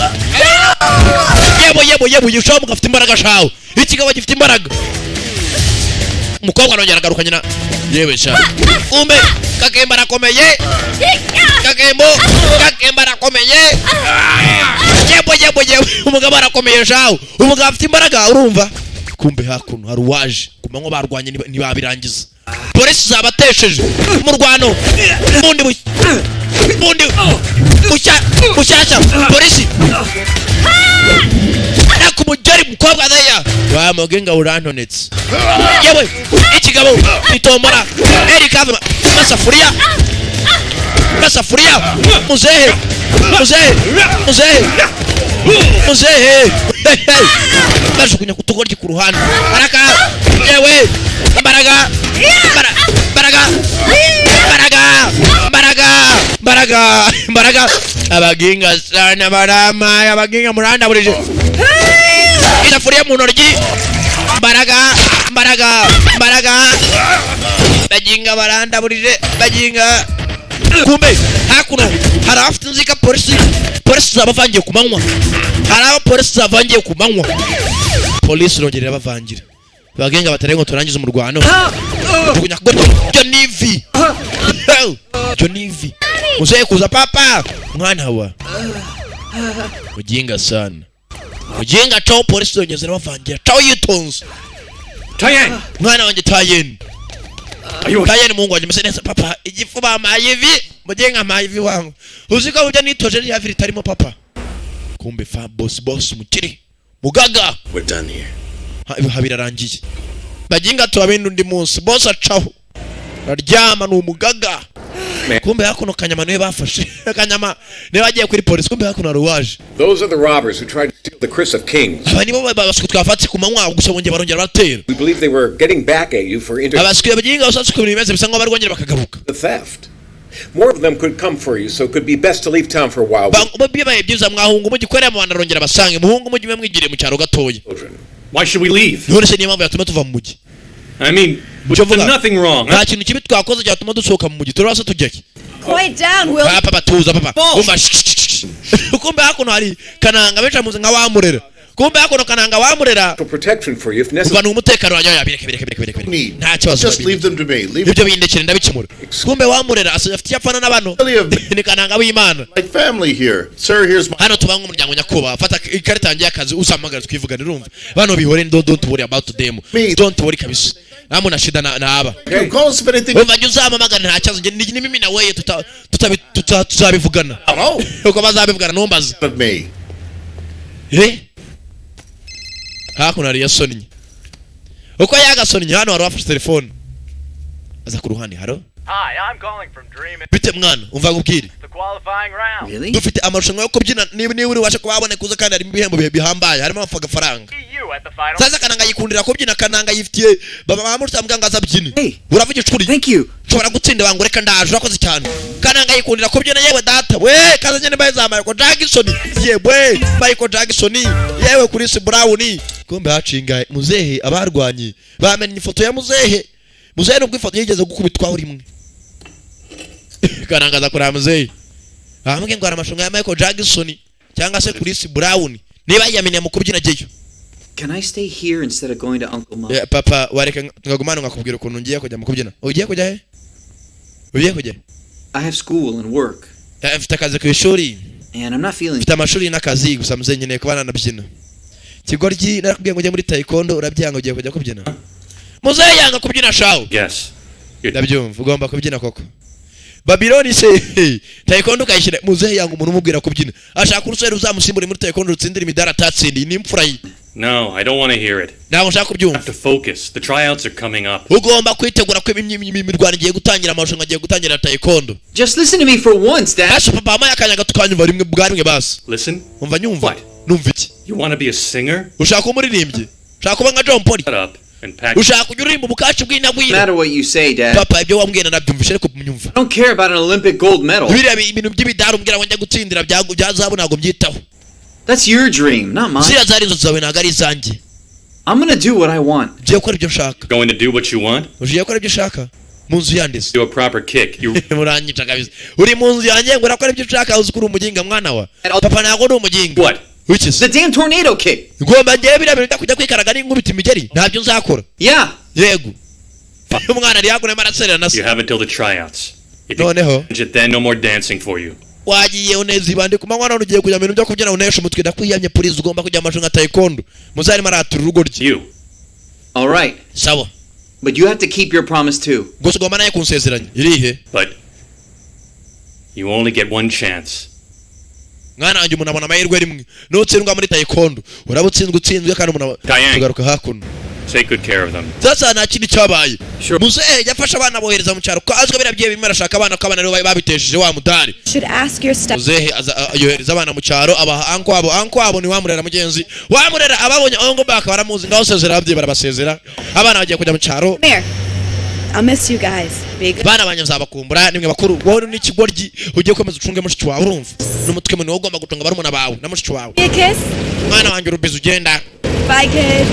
Yebo, yebo, yebo, yushaho mugafite imbaraga shawe, ikigabo gifite imbaraga. Umukobwa arongera agaruka nyina. Yewe sha, kumbe kakembo arakomeye, kakembo, kakembo arakomeye. Yebo, yebo, yebo, umugabo arakomeye shawe, umugabo afite imbaraga. Urumva, kumbe hakuno hari uwaje ku manywa, barwanye ntibabirangiza, polisi zabatesheje umurwano bundi bundi bushya bushyashya. Polisi nakumugeri mukobwa zeya wa mugenga urantonetse. Yewe, ikigabo itombora erika masafuriya, masafuriya. Muzehe, muzehe, muzehe, muzehe bajugunya ku tugoryi ku ruhande araka. Yewe, imbaraga, imbaraga, imbaraga, imbaraga, imbaraga, imbaraga. Abaginga sana baramaye, abaginga murandaburije. Isafuriya mu ntoryi, imbaraga, imbaraga, imbaraga. Baginga barandaburije, baginga. Kumbe hakuno hari abafite inzika polisi, polisi zabavangiye ku manywa. Hari abo polisi zavangiye ku manywa, polisi irongera irabavangira. Bagenga batari ngo turangize umurwano. Jugunya gutyo, byo ni ivi, byo ni ivi. Muzehe kuza, papa, mwana wa mujinga sana, mujinga caho. Polisi zongera zirabavangira, caho yitonze. Tayang! Mwana wanjye Tayeni. Are you okay? Tayeni, muhungu wanjye, meze neza papa. Igifu bampaye ivi, mujinga mpaye ivi wangu. Uzi ko burya nitoje rya vi ritarimo papa. Kumbe fa boss, boss mukiri mugaga. We're done here. Ha, birarangiye baginga, tubabindi undi munsi. Boss acaho aryama, ni umugaga. Kumbe hakuno kanyama niwe bafashe, kanyama niwe bagiye kuri polisi. Kumbe hakuno hari uwaje. Those are the robbers who tried to steal the Kris of Kings. Aba nibo babaswe twafatse ku manywa, gusa bongeye barongera baratera. We believe they were getting back at you for inter Abaswe baginga usatse ukuntu bimeze, bisa nkaho bari bongera bakagaruka. the theft. More of them could come for you, so it could be best to leave town for a while with Bibaye byiza mwahunga umujyi ukorera mu bantu, arongera basange muhungu umujyi mwe mwigiriye mu cyaro gatoya. children. Why should we leave? None se niyo mpamvu yatuma tuva mu mujyi? I mean, we've Icyo done mvuga, nothing wrong. nta kintu kibi twakoze cyatuma dusohoka mu mujyi. Turabasa tujyahe? Quiet down, will you? Papa, batuza papa. Umva shh, shh, shh. Kumbe hakuno hari kananga benshi bamuzi nka wamurera. Kumbe hakuno kananga wamurera. For protection for you if necessary. Umva, ni umutekano wanjye. Oya, bireke, bireke, bireke, bireke, Need. nta kibazo. Just leave them to me. Leave Ibyo bindekere, ndabikemura. Kumbe wamurera afite icyo apfana n'abano, ni kananga w'Imana. like family here. Sir, here's my Hano tuba nk'umuryango. Nyakubahwa, fata ikarita yanjye y'akazi, uzampamagara twivugane. Urumva, bano bihore, don't worry about them. Me. Don't worry kabisa, namwe na shida na naba. You call us if anything. Umva, jya uzampamagara, nta kibazo. Njye ni mimi na weye tuzabivugana. Oh, Uko bazabivugana ntumbaze. of me. Eh, hakuno hari yasonnye, uko yagasonnye hano hari uwafashe telefone aza ku ruhande. Haro. Hi, I'm calling from Dream. Bite mwana, umva nkubwire. The qualifying round. Really? Dufite amarushanwa yo kubyina, niba uri ubashe kuba waboneka uza, kandi harimo ibihembo bihambaye, harimo amafaranga. See you at the final. Sasa kananga yikundira kubyina, kananga yifitiye baba bamutambwa ngo azabyine. Hey. Uravuga ukuri. Thank you. Nshobora gutsinda bangu, reka ndaje, urakoze cyane. Kananga yikundira kubyina. Yewe data we, kaza nyene baye za Michael Jackson, yewe Michael Jackson, yewe Chris Brown. Kumbe hacinga muzehe, abarwanyi bamenye ifoto ya muzehe. Muzehe nubwo ifoto yigeze gukubitwaho rimwe. Kananga aza kureba muzehe, bamubwiye ngo hari amarushanwa ya Michael Jackson cyangwa se Chris Brown, niba yiyaminiye mu kubyina ajyeyo. Can I stay here instead of going to Uncle Mo? Yeah, papa, wareka nkagumana nkakubwira ukuntu ngiye kujya mu kubyina. Ugiye kujya he? Ugiye kujya he? I have school and work. Mfite akazi ku ishuri. And I'm not feeling. Mfite amashuri n'akazi, gusa muzehe nkeneye kuba nanabyina. Kigoryi, narakubwiye ngo ujye muri taekwondo urabyanga, ugiye kujya kubyina. Muzehe yanga kubyina shawo. Yes. Ndabyumva, ugomba kubyina koko. Babiloni se taekwondo ukayishyira. Muzehe yanga umuntu umubwira kubyina, ashaka urusore ruzamusimbura muri taekwondo rutsindira imidari atatsindiye, ni imfura ye. No, I don't want to hear it. Ntabwo nshaka kubyumva. Have to focus. The tryouts are coming up. Ugomba kwitegura ko imirwano igiye gutangira, amarushanwa agiye gutangira taekwondo. Just listen to me for once, Dad. Basi papa, wampaye akanya gato ukanyumva rimwe bwa rimwe basi. Listen. Umva, nyumva, numva iki? You want to be a singer? Ushaka kuba umuririmbyi? Ushaka kuba nka John Paul? Shut up and pack. Ushaka kujya uririmba ubukaci bw'intagwira? Matter what you say, Dad. Papa, ibyo wambwiye nanabyumvishe, ariko nyumva. I don't care about an Olympic gold medal. Biriya ibintu by'imidari umbwira ngo njya gutsindira bya zahabu, ntabwo mbyitaho. That's your dream, not mine. Ziriya zari inzozi zawe, ntabwo ari izanjye. I'm gonna do what I want. Ngiye gukora ibyo nshaka. Going to do what you want? Ugiye gukora ibyo ushaka mu nzu yanditse? Do a proper kick. You Muranyica kabisa, uri mu nzu yanjye ngo urakora ibyo ushaka. Uzi ko uri umuginga, mwana wa papa? Ntabwo uri umuginga. What? Wiki se? The damn tornado kick. Ngomba ngewe biriya bintu kujya kwikaraga n'inkubita imigeri, ntabyo nzakora. Yeah. Yego, umwana ari hakuno arimo araserera na se. You have until the tryouts. If you Noneho change it then, no more dancing for you. Wagiye uneza ibandi ku manywa, none ugiye kujya mu bintu byo kubyina unesha umutwe. Ndakwiyamye, please, ugomba kujya mu marushanwa ya taekwondo. Muzarimo aratura urugo rye. You. All right. Sawa. But you have to keep your promise too. Gusa ugomba nawe kunsezeranya irihe? But you only get one chance. Mwana wanjye, umuntu abona amahirwe rimwe. Nutsindwa muri taekwondo uraba utsinzwe, utsinzwe kandi umuntu Diane. Tugaruka hakuno. Take good care of them. Sasa nta kindi cyabaye, muzehe yafashe abana bohereza mu cyaro, ko azwi biriya byeyi birimo arashaka abana, ko abana aribo babitesheje wa mudari. Should ask your step. Muzehe yohereza abana mu cyaro, abaha uncle wabo. Uncle wabo ni wamurera, mugenzi wamurera. Ababonye ongo baka baramuzi. Ngaho sezera ababyeyi, barabasezera, abana bagiye kujya mu cyaro. Come here. I'll miss you guys. Be good. Bana banjye, nzabakumbura, nimwe bakuru. Wowe n'ikigoryi, ugiye gukomeza ucunge mushiki wawe, urumva? N'umutwe munini, wowe ugomba gucunga barumuna bawe na mushiki wawe. A kiss. Mwana wanjye, urubizi ugenda. Bye, kids.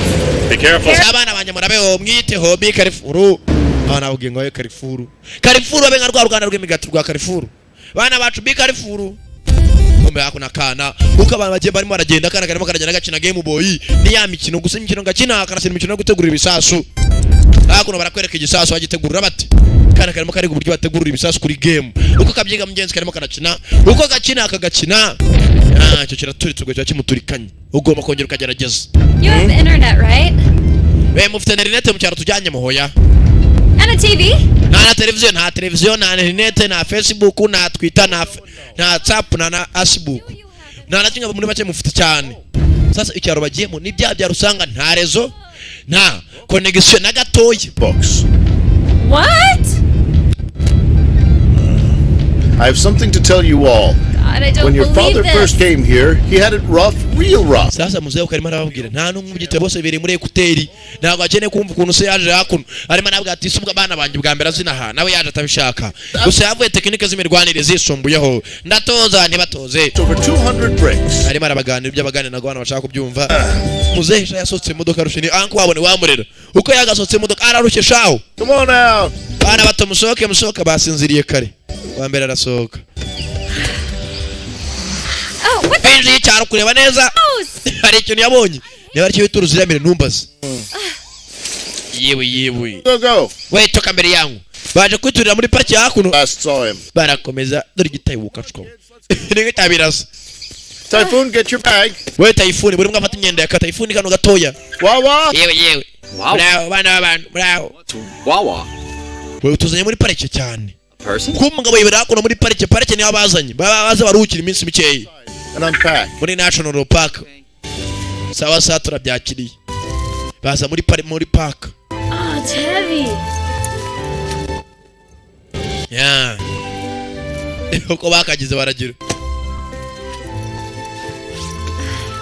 Be careful. Abana banjye, murabeho, mwiteho, be careful. Abana babwiye ngo careful, careful, babe nka rwa ruganda rw'imigati rwa Carrefour. Bana bacu, be careful. Kumbe hako nakana uko abantu bagiye barimo baragenda, akana karimo karagenda gakina Game Boy. Ni ya mikino gusa, imikino gakina, karakina imikino yo gutegura ibisasu. Hakuno barakwereka igisasu bagitegurura bate. Kana karimo kariga uburyo bategurura ibisasu kuri game, uko kabyiga mugenzi karimo karakina, uko gakina akagakina. Ah, icyo kiraturitse, ubwo kiba kimuturikanye, ugomba kongera ukagerageza. You have internet, right? We, mufite internet mu cyaro tujyanye muhoya? And a TV? Nta na televiziyo, nta televiziyo, nta internet, nta Facebook, nta Twitter, nta WhatsApp, nta na Facebook, nta na kimwe muri make mufite cyane. Sasa icyaro bagiyemo ni bya byaro usanga nta réseau, nta connexion na gatoya. Books. What? I have something to tell you all. God, I don't When your believe father this. first came here, he had it rough, real rough. Sasa muzehe ukarimo arababwira, nta n'umwe ubyitaye, bose biri muri écouteurs, ntabwo akeneye kumva ukuntu se yaje hakuno. Arimo arabwira ati: "Si ubwo abana banjye bwa mbere azinaha, nawe yaje atabishaka, gusa yavuye tekinike z'imirwanire zisumbuyeho, ndatoza ntibatoze." Over 200 bricks. Arimo arabaganira ibyo abaganira, ntabwo abana bashaka kubyumva. Muzehe sha yasohotse mu modoka arushye, ni uncle wabo ni wamurera. Uko yagasohotse mu modoka ararushye shaho. Come on out. Bana bato, musohoke, musohoke, basinziriye kare. Wa mbere arasohoka. Oh, what the Binjiye icyaro kureba neza. house? Hari ikintu yabonye, niba aricyo bita uruziramire, ntumbaze. Yewe yewe! Go, go. We, toka mbere yangu. Baje kwiturira muri pariki ya hakuno. Last saw him. Barakomeza, dore igitayibuka cwo ni nk'icyabirasa. Typhoon, get your bag. We Typhoon, buri umwe afata imyenda ya ka Typhoon kano gatoya. Wawa. Yewe yewe! Wow. Muraho bana b'abantu, muraho. Wawa. We, tuzanye muri parike cyane. Person? Kuba umugabo yibera hakuno muri parike, parike niyo abazanye, baba baza baruhukira iminsi mikeya. And unpack. Muri national park. Sawa sawa, turabyakiriye. Baza muri park. Oh, it's heavy. Ya, uko bakagize baragira.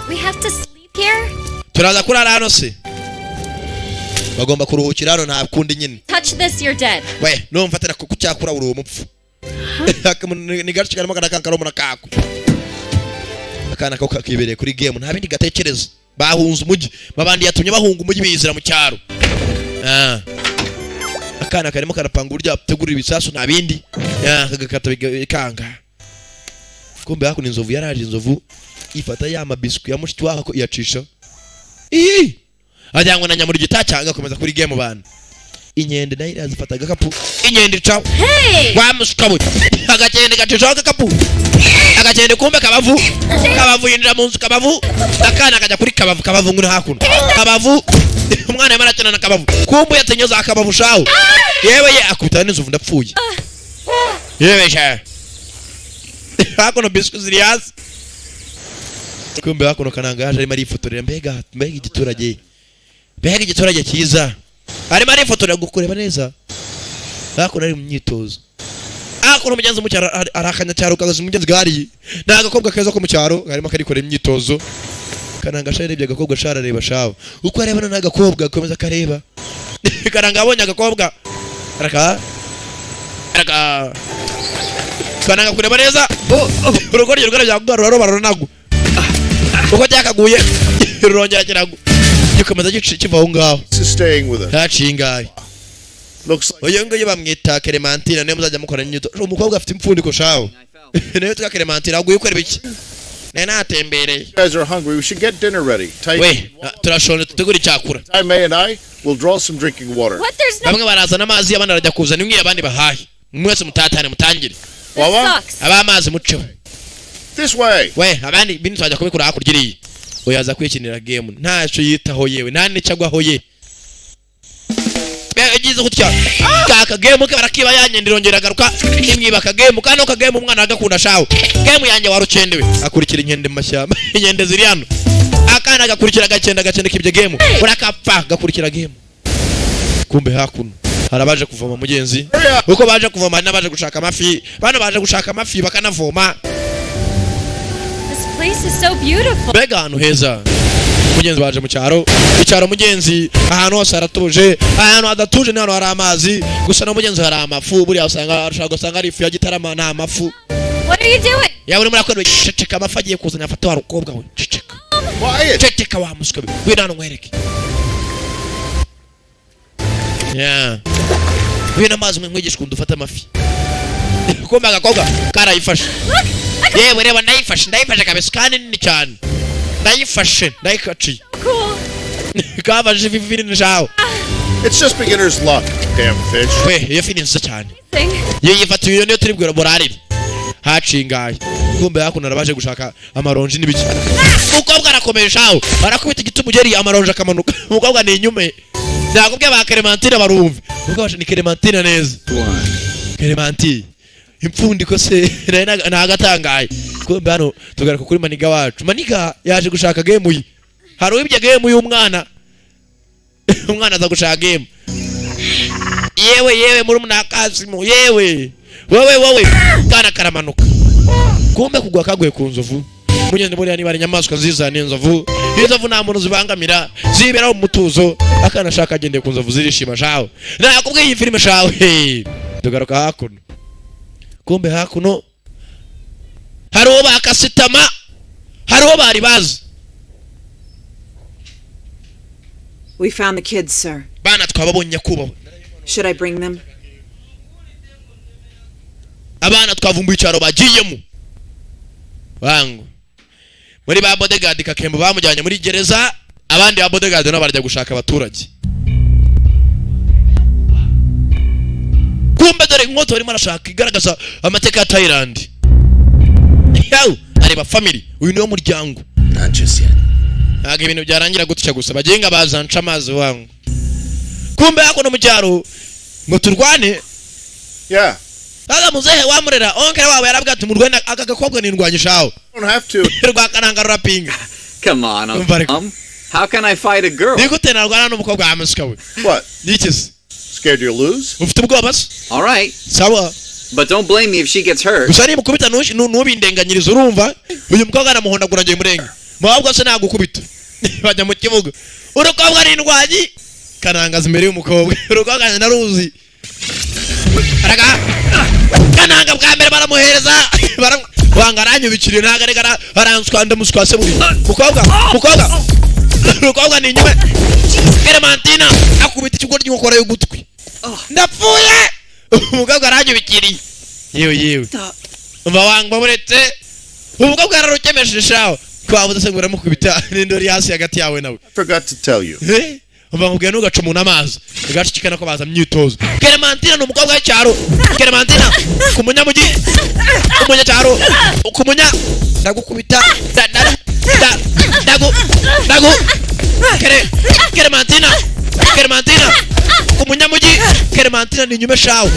We have to sleep here? Turaza kurara hano se? Bagomba kuruhukira hano, nta kundi nyine. Touch this, you're dead. We, numfatira ku cyakura uri umupfu. Ni gace karimo karakankara kako. Akana ko kakibereye kuri game, nta bindi gatekereza. Bahunze umujyi, babandi yatumye bahunga umujyi bizira mu cyaro. Ah. Akana karimo karapanga uburyo ategurira ibisasu, nta bindi. Ah, kagakata bikanga. Kumbe hakuno inzovu yaraje, inzovu ifata ya mabiswi ya mushiki wako iyacisha. Ii! Ajyangwa na nyamurigita cyangwa akomeza kuri game bana. Inkende nayo irazifata agakapu, inkende icaho. Hey! Wa muswa we, agakende gacishaho agakapu. Agakende kumbe kabavu, kabavu yinjira mu nzu. Kabavu, akana kajya kuri kabavu. Kabavu nguri hakuno, kabavu umwana arimo arakina na kabavu. Kumbe yatenye za kabavu shaho. Yewe ye, akubita n'inzovu, ndapfuye. Yewe sha, hakuno biscuit ziri hasi. Kumbe hakuno Kananga yaje arimo arifotorera. Mbega, mbega igiturage, mbega igiturage cyiza! Arimo arifotorera kureba neza. Hakuno ari mu myitozo. Hakuno umugenzi mu cyaro ari akanyacyaro kaza. Umugenzi gahariye ni agakobwa keza ko mu cyaro, karimo karikora imyitozo. Kananga sha yarebye agakobwa sha, arareba shawe uko arebana n'agakobwa, akomeza akareba. Kananga abonye agakobwa, araka araka. Kananga kureba neza urugoryi rwarabya ruraroba, ruranagwa. Uko cyakaguye rurongera kiragwa, gikomeza kiva aho ngaho. Is staying with us. Haciye ingahe? Looks like Uyu nguyu bamwita Clementine, niyo muzajya mukora imyitozo. Umukobwa afite impfundiko shawe, niyo yitwa Clementine. Aguye ukora ibiki? Nari natembereye. you guys are hungry. We should get dinner ready. Tai, We turashonje, tutegure icyakura. Tai May and I will draw some drinking water. What? There's no. Bamwe barazana amazi, abandi barajya kuzana imwe, abandi bahahe. Mwese mutatane, mutangire. This Wawa, sucks. Abamazi muceho. This way. We abandi ibindi twajya kubikura hakurya iriya. Oya, aza kwikinira game, ntacyo yitaho, yewe nta n'icyo agwaho ye. Yagize gutya kaka game ke barakiba, yanyenda irongera agaruka imwiba akagame. Kano kagame umwana agakunda shawe. Game yanjye warucendewe. Akurikira inkende mu mashyamba. Inkende ziri hano, akana gakurikira agakenda, agakenda kibye game, urakapfa. Gakurikira game. Kumbe hakuno hari abaje kuvoma. Mugenzi, uko baje kuvoma hari n'abaje gushaka amafi. Bano baje gushaka amafi bakanavoma. This place is so beautiful. Mbega ahantu heza! Mugenzi, baje mu cyaro. Icyaro mugenzi, ahantu hose haratuje. Ahantu hadatuje ni hano hari amazi gusa. No mugenzi, hari amafu. Buriya usanga ushobora gusanga ari ifu ya Gitarama, ni amafu. What are you doing? Yaba urimo urakora, ceceka. Amafi agiye kuzana afate. Wa rukobwa we, ceceka. Quiet. Ceceka wa muswa we, ngwino hano nkwereke. Yeah. Ngwino amazi nkwigisha ukuntu dufata amafi. Kumbe agakobwa karayifashe. Yewe, reba, ndayifashe, ndayifashe kabisa, kandi nini cyane. Ndayifashe, ndayikaciye. Cool. Kafashe ifi nini shawe. It's just beginner's luck. Damn fish. We, iyo fi ni nziza cyane. Thing. Iyo yifatiye iyo niyo turi bwira burarire. Haciye ingahe? Kumbe hakuno baje gushaka amaronji n'ibiki. Umukobwa arakomeye shawe, arakubita igiti umugeri, amaronji akamanuka. Umukobwa ni inyume, nakubwiye ba Clementine barumve. Umukobwa ni Clementine neza, Clementine impfundiko se nayo nagatangaye. Kumbe hano tugaruka kuri maniga wacu. Maniga yaje gushaka game ye. Hari uwibye game y'umwana. Umwana aza gushaka game. Yewe yewe, muri Kasimu, yewe wowe wowe, kana karamanuka. Kumbe kugwa kaguye ku nzovu. Mugenzi, buriya niba ari inyamaswa nziza ni inzovu. Inzovu nta muntu zibangamira, ziberaho mu mutuzo. Akana ashaka agendeye ku nzovu, zirishima shawe. Nakubwiye iyi filime shawe. Tugaruka hakuno. Kumbe hakuno hari uwo bakasitama, hari uwo bari bazi. We found the kids, sir. Bana twababonye, nyakubahwa. Should I bring them? Abana twavumbuye icyaro bagiyemo. Bangu muri ba bodyguard, Kakembo bamujyanye muri gereza, abandi ba bodyguard nabo barajya gushaka abaturage. Kumbe dore inkoto barimo arashaka igaragaza amateka ya Thailand. Yaw, areba family, uyu niwo muryango. Not just yet. Ntabwo ibintu byarangira gutya gusa, bagenga bazanca amazi wangu. Kumbe hakuno mu cyaro ngo turwane. Yeah. Sasa muzehe wamurera, onkere wabo, yarabwira ati murwane, aka gakobwa nindwanyishaho. Don't have to. Rwakananga rurapinga. Come on, Uncle Umva ariko. Tom. How can I fight a girl? Ni gute narwana n'umukobwa wa musika we? What? Niki se? Scared you'll lose? Ufite ubwoba se? All right, Sawa. but don't blame me if she gets hurt. Gusa nimukubita ntubindenganyirize. Urumva uyu mukobwa aramuhondagura, ngiye murenge mwabwo se nagukubita. Bajya mu kibuga, urukobwa ari indwanyi. Kanangaza imbere y'umukobwa, urukobwa naruzi. Araga Kananga bwa mbere baramuhereza. Wanga aranyubikiriye, ntabwo areka aranswa, ndamuswa se buri mukobwa. Mukobwa, urukobwa ni inyuma. Clementina akubita ikigo ry'inkokora y'ugutwi. Ndapfuye, umukobwa aranyubikiriye. Yewe yewe, umva wangwa muretse umukobwa yararukemesheje shawe. Twabuze se ngo uramukubita n'indori hasi hagati yawe nawe. I forgot to tell you. Eh? Umva nkubwiye, ntugace umuntu amazi. Gacikana ko baza myitozo. Clementine ni umukobwa w'icyaro. Clementine ku munyamujyi, umunyacyaro ku munya. Ndagukubita, da da da, ndagu ndagu. Clementine, Clementine ku munyamujyi. Clementine ni inyuma shawe.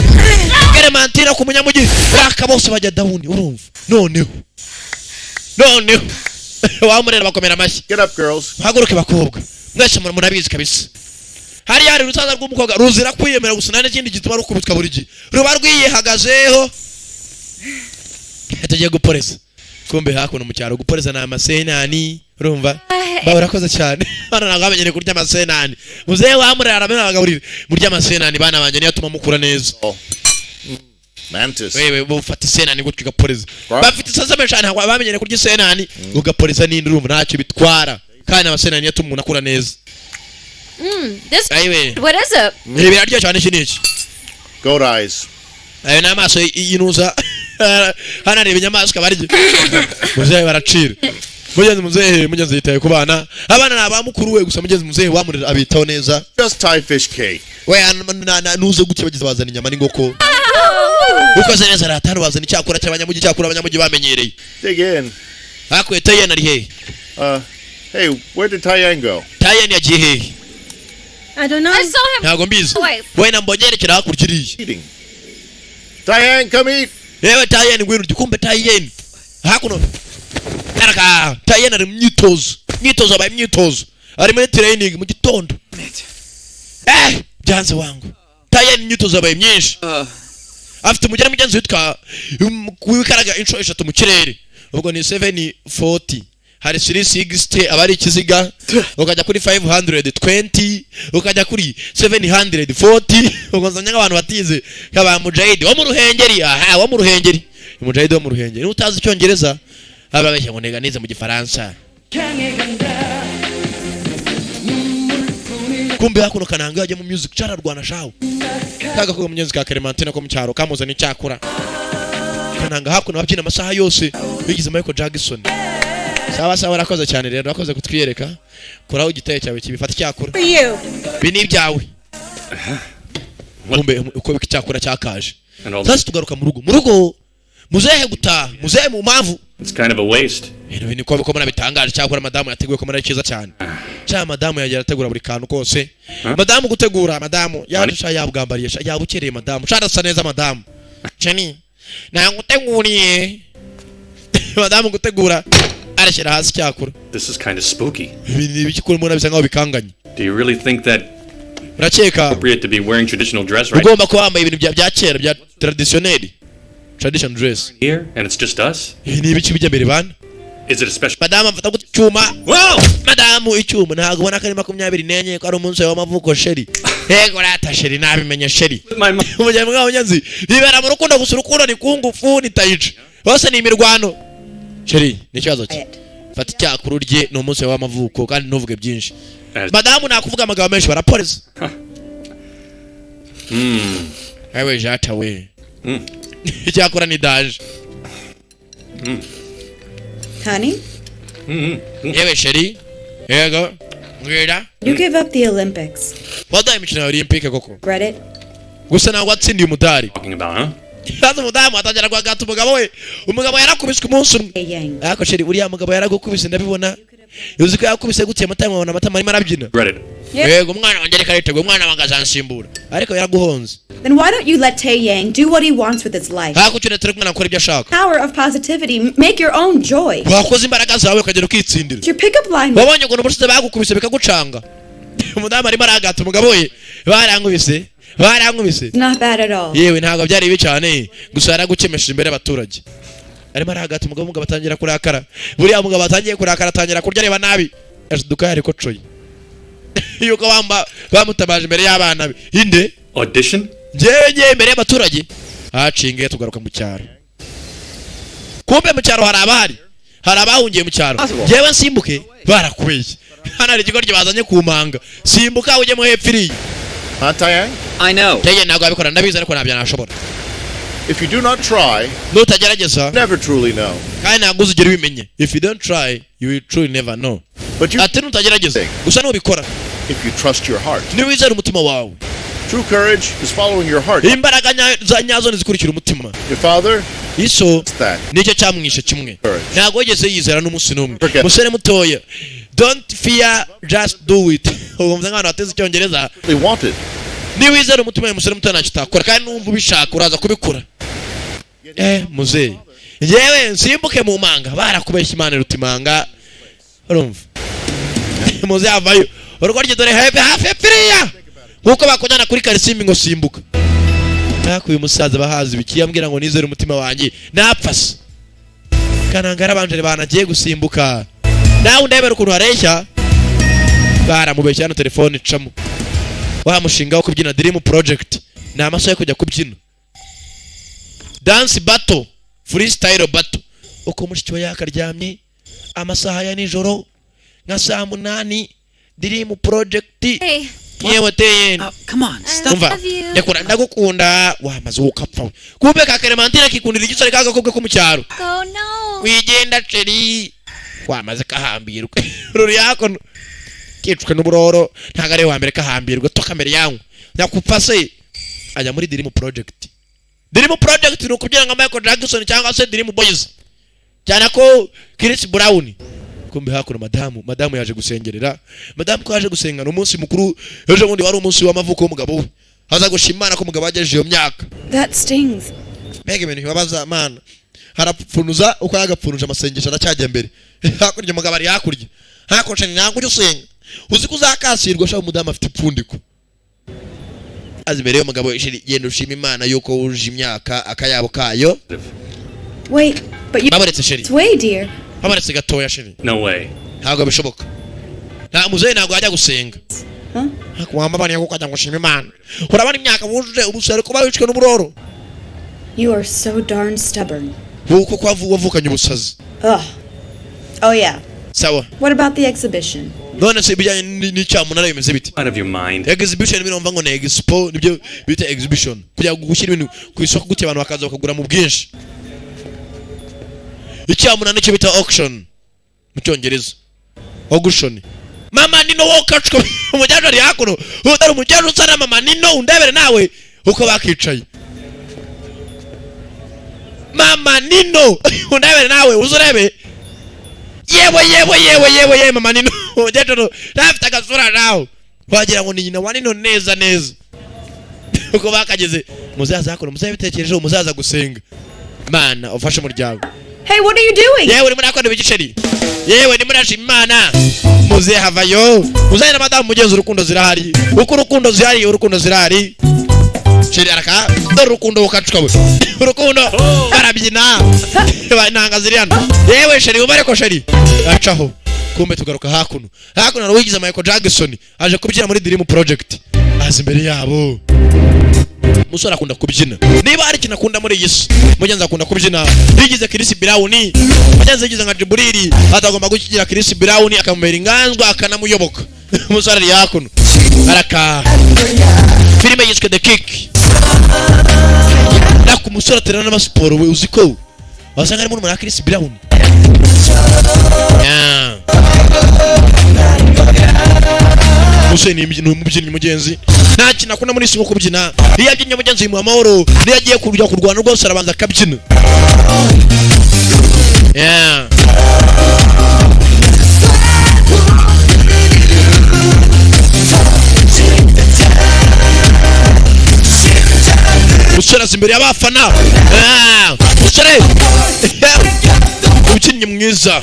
Clementine ku munyamujyi raka, bose bajya down. Urumva noneho wamurera bakomera amashyi. Get up, girls. Muhaguruke bakobwa mwese, murabizi kabisa. Hariya hari urusaza rw'umukobwa ruzira kwiyemera gusa, nta n'ikindi gituma rukubitwa buri gihe, ruba rwiyihagazeho. Tugiye guporeza. Kumbe hakuno mu cyaro guporeza ni amasenani. Urumva ba urakoze cyane. Bana ntabwo bamenyereye kurya amasenani. Muzehe wamurera aramena, abagaburira murya amasenani bana banjye, niyo atuma mukura neza. Mantis. Wewe bufata isenani gutyo ugaporeza, bafite iseseme cyane, ntabwo bamenyereye kurya isenani, ugaporeza n'indi, urumva ntacyo bitwara, kandi amasenani niyo atuma umuntu akura neza. This. Ayiwe. What is it? Ibi biraryoshye cyane. Iki ni iki? Goat eyes. Ayo ni amaso y'intuza. Hano hari ibinyamaswa barya. Muzehe baracira. Mugenzi muzehe, mugenzi yitaye ku bana. Abana ni aba mukuru we gusa. Mugenzi muzehe wamurera abitaho neza. Just Thai fish cake. We nuze gutya bageze bazana inyama n'ingoko. Ukoze neza ratanu, bazana icyakura cy'abanyamujyi, cyakura abanyamujyi bamenyereye. Dig in. Hakuye Tayen ari hehe? Hey, where did Taiyang go? Tayen yagiye hehe? I don't know. I saw him. Ntabwo mbizi. Wait. We na mbonye yerekera hakurya iriya. Eating. Taiyang, come eat. Yewe Tayen, ngwino urye. Kumbe Tayen hakuno araka. Tayen ari mu myitozo, myitozo abaye imyitozo, ari muri training mu gitondo. Byanze wangu. Tayen imyitozo yabaye myinshi. Afite umugera mugenzi witwa wikaraga inshuro eshatu mu kirere, ubwo ni 740, hari 360 aba ari ikiziga, ukajya kuri 520, ukajya kuri 740. Ubwo nzanye nk'abantu batize nk'aba mujahidi wo mu Ruhengeri. Aha wo mu Ruhengeri, mujahidi wo mu Ruhengeri, niba utazi icyongereza ababeshya ngo niga nize mu gifaransa. Kumbe hakuno kananga yajya mu music cararwana shawo kaga mugenzi ka Clementine ko mu cyaro kamuzana icyakura. Kananga hakuno babyina amasaha yose bigize Michael Jackson. Sawa sawa, urakoze cyane rero, urakoze kutwiyereka. Kuraho igiteye cyawe kibifata icyakura. For you. Ibi ni ibyawe. Kumbe uko icyakura cyakaje. And all Sasa tugaruka mu rugo, mu rugo muzehe gutaha, muzehe mu mpamvu. It's kind of a waste. Ibintu ni ko mbona bitangaje. Cyakora madamu yateguye ko mbona ari cyiza cyane. Cya madamu yagiye arategura buri kantu kose. Madamu gutegura, madamu yaje sha yabwambariye sha yabukereye. Madamu sha arasa neza. Madamu chérie, naguteguriye. Madamu gutegura arashyira hasi cyakura. This is kind of spooky. Ibi ni ibiki kuri mbona bisa nkaho bikanganye? Do you really think that Urakeka appropriate to be wearing traditional dress right ugomba kuba wambaye ibintu bya kera bya traditionnel, tradition dress here? And it's just us? Ibi ni ibiki bijya mbere bana? Is it a special? Madamu afata gutya icyuma. Madamu icyuma, ntabwo ubona ko ari 24, ko ari umunsi wawe w'amavuko chérie? Yego rata chérie, nabimenye chérie. Umugeni mwawe nyanzi bibera mu rukundo gusa. Urukundo ni kungufu, ni tayici, hose ni imirwano. Chérie, ni ikibazo cye. Fata icyakura urye, ni umunsi wawe w'amavuko, kandi ntuvuge byinshi. Madamu nakuvuga amagambo menshi barapolisi. Ewe jata we, icyakora ni daje. Honey, Yewe chérie, yego mbwira. you gave up the Olympics. Waduhaye imikino ya Olympique koko. Regret it? Gusa ntabwo watsindiye umudari. Talking about, huh? Maze umudamu atangira guhagata umugabo we. Umugabo yarakubiswe umunsi umwe. Ariko chérie, uriya mugabo yaragukubise, ndabibona. Uzi ko yakubise gutya amata, mubona amata arimo arabyina. Regret it. Yego umwana wanjye reka ariteguye, umwana wanjye azansimbura, ariko yaraguhonze. Then why don't you let Tae Yang do what he wants with his life? Hakuki turi kumwana akora ibyo ashaka. Power of positivity. Make your own joy. Wakoze imbaraga zawe ukagenda ukitsindira. It's your pickup line. Wabonye ukuntu ubushize bagukubise bikagucanga. Umudamu arimo arahagata umugabo we, barankubise, barankubise. Not bad at all. Yewe ntabwo byari bibi cyane, gusa yaragukemesheje imbere y'abaturage. Arimo arahagata umugabo, umugabo atangira kurakara. Buriya mugabo atangiye kurakara atangira kurya areba nabi, ashiduka yarikocoye yuko bamba bamutabaje imbere y'abana be inde. Audition? Njyewe ngiye imbere y'abaturage hacinge. Tugaruka mu cyaro. Kumbe mu cyaro hari abahari, hari abahungiye mu cyaro. Njyewe nsimbuke barakubeshye. Hano hari ikigo bazanye ku manga, simbuka ujye mu hepfo iriya. Huh, Taiyang? I know. Tege ntabwo wabikora, ndabizi, ariko ntabyo nashobora. If you do not try, nutagerageza, never truly know. Kandi ntabwo uzigera ubimenye. If you don't try, you will truly never know. But you Ati nutagerageza gusa nubikora. If you trust your heart. Niwizera umutima wawe. True courage is following your heart. Imbaraga za nyazo ntizikurikira umutima. Your father, Iso that. nicyo cyamwishe kimwe. Courage. Ntabwo wigeze yizera n'umunsi n'umwe. Forget. Musore mutoya, don't fear, just do it. Ubumva nk'abantu bateze icyongereza. They wanted. Niwizera umutima wawe, musore mutoya, ntacyo utakora, kandi numva ubishaka uraza kubikora. Muzehe, yewe nsimbuke mu manga, barakubeshya, Imana iruta imanga. Urumva muzehe avayo urugo rye, dore hafi hafi yapfiriya nkuko bakujyana kuri Karisimbi ngo simbuka. Ariko uyu musaza bahazi ibiki? Ambwira ngo nizere umutima wanjye, napfa se? Kananga abanjere banagiye gusimbuka, nawe undebera ukuntu hareshya, baramubeshya. Hano telefone icamo wa mushinga wo kubyina, Dream Project. Ni amasaha yo kujya kubyina dance battle, freestyle battle. Uko mushiki we yakaryamye amasaha ya nijoro nka saa 8, Dream Project. Hey. Yewe teyeni. Come on, stop. Umva. Love you. Ndakura, ndagukunda. Wamaze ukapfa we. Kumbe ka Clementine kikundira igisore k'agakobwa ko mu cyaro. Go no. Wigenda chérie, wamaze kahambirwa ruri hakuno kicwe n'uburoro. Ntabwo ari we wa mbere kahambirwa, toka mbere yangu nyakupfa se. Ajya muri Dream Project. Dream Project ni ukubyina nka Michael Jackson cyangwa se Dream Boys, cyane ko Chris Brown. Kumbe hakuno madamu yaje gusengerera. Madamu ko yaje gusengana umunsi mukuru, ejo bundi wari umunsi w'amavuko w'umugabo we, aza gushima Imana ko umugabo agejeje iyo myaka. That stings. Mbega ibintu bibabaza Mana! Harapfunuza uko yagapfunuje, amasengesho aracyajya mbere. Hakurya umugabo ari hakurya, hakurya ni ntabwo ujya usenga, uzi ko uzakasirwa. Shaka umudamu afite ipfundiko, azi imbere y'umugabo: "Chérie, genda ushima Imana yuko wuje imyaka akayabo kayo." Wait, but you. Babaretse chérie. Way, dear. Babaretse gatoya, chérie. No way. Ntabwo bishoboka, nta muzehe ntabwo yajya gusenga. Huh? Wambabariye kuko ajya gushima Imana, urabona imyaka wujuje ubusore kuba wicwe n'uburoro. You are so darn stubborn. Kuko ko wavukanye ubusazi. Ugh. Oh, yeah. Sawa. What about the exhibition? None se ibijyanye n'icyamunara bimeze bite? Out of your mind. Exhibition birumva ngo ni expo, nibyo bita exhibition, kugira ngo gushyira ibintu ku isoko gutya abantu bakaza bakagura mu bwinshi. Icyamunara nicyo bita auction mu cyongereza, auction. Mama Nino wokacwa, umujyaje ari hakuno, utari umujyaje usa na mama Nino. Undebere nawe uko bakicaye. Mama Nino, undebere nawe, uzurebe. Yewe, yewe, yewe, yewe, yewe, mama Nino! Umukecuru ntafite agasura nawe wagira ngo ni nyina wa Nino neza neza uko bakageze. Muzaza hakuno, muzabitekerejeho, muzaza gusenga. Mana ufashe umuryango. Hey, what are you doing? Yewe, urimo urakora ibigiceri? Yewe, ndimo ndashima Imana. Muzehe havayo, muzehe na madamu mugenzi, urukundo zirahari, uko urukundo zihari, urukundo zirahari. Chérie araka, dore urukundo bukacuka we, urukundo barabyina, inanga ziri hano. Yewe chérie, umare ko chérie acaho. Kumbe tugaruka hakuno. Hakuno hari uwigize Michael Jackson, aje kubyina muri Dream Project, aza imbere yabo. Umusore akunda kubyina, niba hari ikintu akunda muri iyi si, mugenzi akunda kubyina. Yigize Chris Brown mugenzi, yigize nka Jiburili, atagomba gushyigikira Chris Brown, akamubera inganzwa, akanamuyoboka. Umusore ari hakuno araka. Filime yiswe The Kick. Nako umusore aterana n'amasiporo we, uzi ko wasanga arimo n'umuntu wa Chris Brown. Yeah. Umusore ni umubyinnyi mugenzi, nta kintu akunda muri isi nko kubyina. Iyo abyinnye mugenzi bimuha amahoro, niyo agiye kujya kurwana rwose arabanza akabyina. Yeah. Umusore aza imbere y'abafana. Ah, umusore umukinnyi mwiza.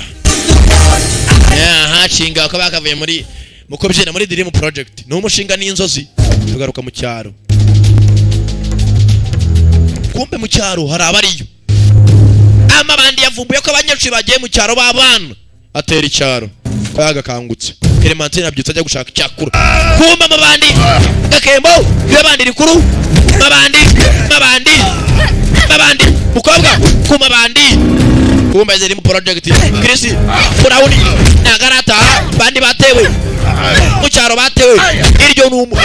Yeah, hashinga bakaba bakavuye muri mu kubyina muri Dream Project, ni umushinga n'inzozi. Tugaruka mu cyaro. Kumbe mu cyaro hari abariyo amabandi yavumbuye ko abanyeshuri bagiye mu cyaro b'abana, atera icyaro ko yagakangutse. Clementine abyutse ajya gushaka icyakura. Kumbe amabandi gakembo y'abandi rikuru, mabandi, mabandi, mabandi, mukobwa ku mabandi. Kumbe ziri mu project Chris Brown ntago arataha, bandi batewe mu cyaro, batewe iryo numu.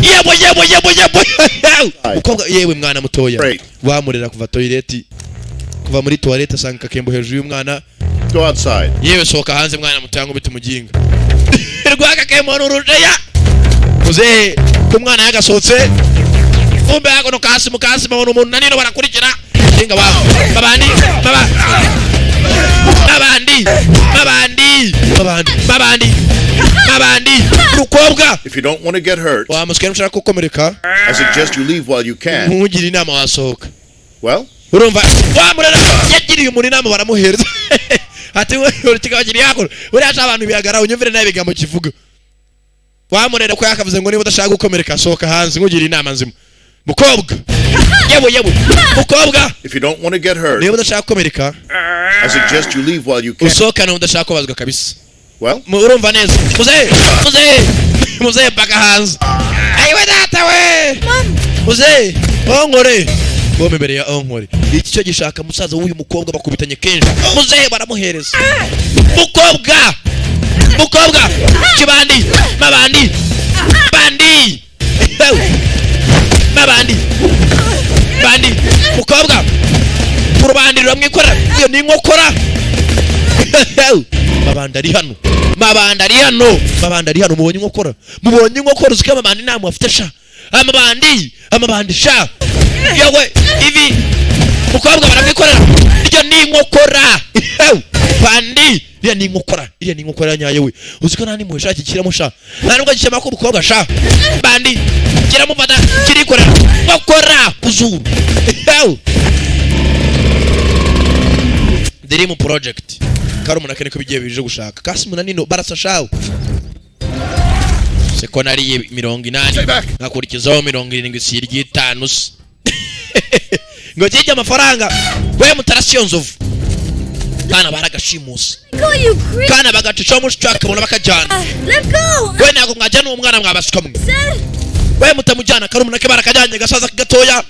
Yewe, yewe, yewe, yewe, mukobwa, yewe mwana mutoya, wamurera kuva toilette, kuva muri toilette asanga kakembo hejuru y'umwana. Go outside. Yewe, sohoka hanze mwana mutoya, ngo bite umuginga. Rwakakemona urujeya muzehe ku mwana yagasohotse. Kumbe hakuno kasi mukasi babona umuntu nanino barakurikira inga wabo babandi baba babandi babandi babandi babandi babandi urukobwa. If you don't want to get hurt, Wa muswe, ntushaka gukomereka, I suggest you leave while you can. Nkugira inama, wasohoka. Well, Urumva wa murera yagiriye umuntu inama, baramuhereza ati we kikaba kiri hakuno. Buriya sha abantu bihagara unyumvire nawe ibigambo kivuga. Wa murera ko yakavuze ngo niba udashaka gukomereka sohoka hanze, nkugira inama nzima mukobwa. Yewe yewe mukobwa. If you don't want to get hurt, Niba udashaka gukomereka, I suggest you leave while you can. usohokane udashaka kubazwa kabisa. Well, Urumva neza muzehe, muzehe, muzehe paka hanze. Ayiwe data we, muzehe onkore bome imbere ya onkore. Iki cyo gishaka musaza w'uyu mukobwa bakubitanye kenshi. Muzehe baramuhereza mukobwa, mukobwa kibandi mabandi bandi mabandi bandi mukobwa kurubandi ruramwikorera. Iyo ni inkokora. Mabandi ari hano, mabandi ari hano, mabandi ari hano. Mubonye inkokora, mubonye inkokora. Uziko amabandi nta afite sha, amabandi, amabandi sha. Yewe ivi mukobwa baramwikorera. Iryo ni inkokora bandi, iriya ni inkokora, iriya ni inkokora nyayo we. Uziko nta nimwe sha kikiramo sha, nta nubwo gikema ko umukobwa sha. Bandi kiramufata kirikorera nkokora ku zuru. Dream Project karumuna kene ko bigiye bije gushaka kasi munanino barasa shawo. Seko nariye 80 nkakurikizaho 70 si iry'itanu se ngo kijye amafaranga we mutarasiyo nzovu kana baragashimusa. Go, you creep! Kana bagacishaho mushiki akabona bakajyana. Let go! We ntabwo mwajyana uwo mwana mwabasuka mwe. Said, We mutamujyana karumuna ke barakajyanye gasaza gatoya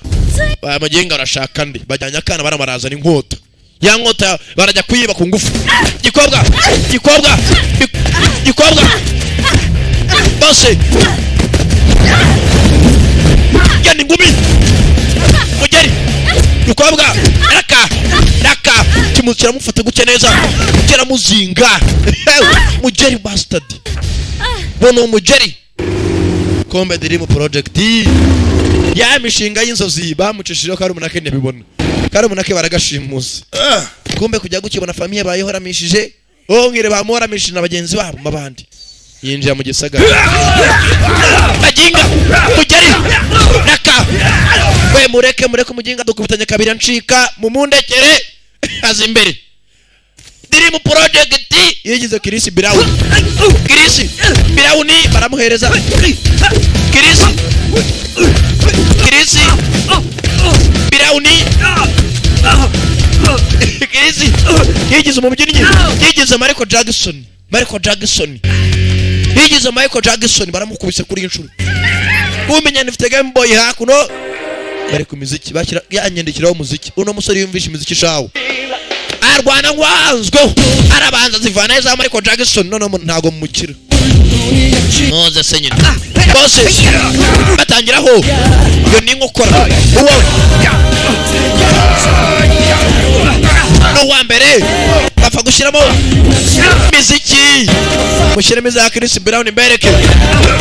bamugenga barashaka ndi bajyanye akana baramarazana inkota ya nkota barajya kuyiba ku ngufu. Gikobwa, gikobwa, gikobwa bose genda ingumi mugeri gikobwa raka raka kimu kiramufata gutya neza kiramuzinga mugeri bastard bona umugeri. Kombe Dream Project ya mishinga y'inzozi bamucishijeho karumuna ke ntibibona karumuna ke baragashimusa. Kumbe kujya gukibona famille bayihoramishije ongere bamuhoramishije na bagenzi babo mabandi yinjira mu gisagara baginga mugeri raka we mureke mureke umuginga dukubitanye kabiri ncika mumundekere aza imbere. Dream Project yigize Chris Brown, Chris Brown baramuhereza Chris, Chris Brown, Chris yigize umubyinnyi yigize Michael Jackson, Michael Jackson yigize Michael Jackson baramukubise kuri inshuro. Kumenya nifite Game Boy hakuno bari ku miziki bashyira yanyandikiraho umuziki. Uno musore yumvisha imiziki shawo arwana ngwanzweho arabanza zivana za Michael Jackson. None ntago mumukira muze se nyine bose batangiraho. Iyo ni inkokora uwo n'uwa mbere bapfa gushyiramo imiziki mushyiremo iza Chris Brown mbereke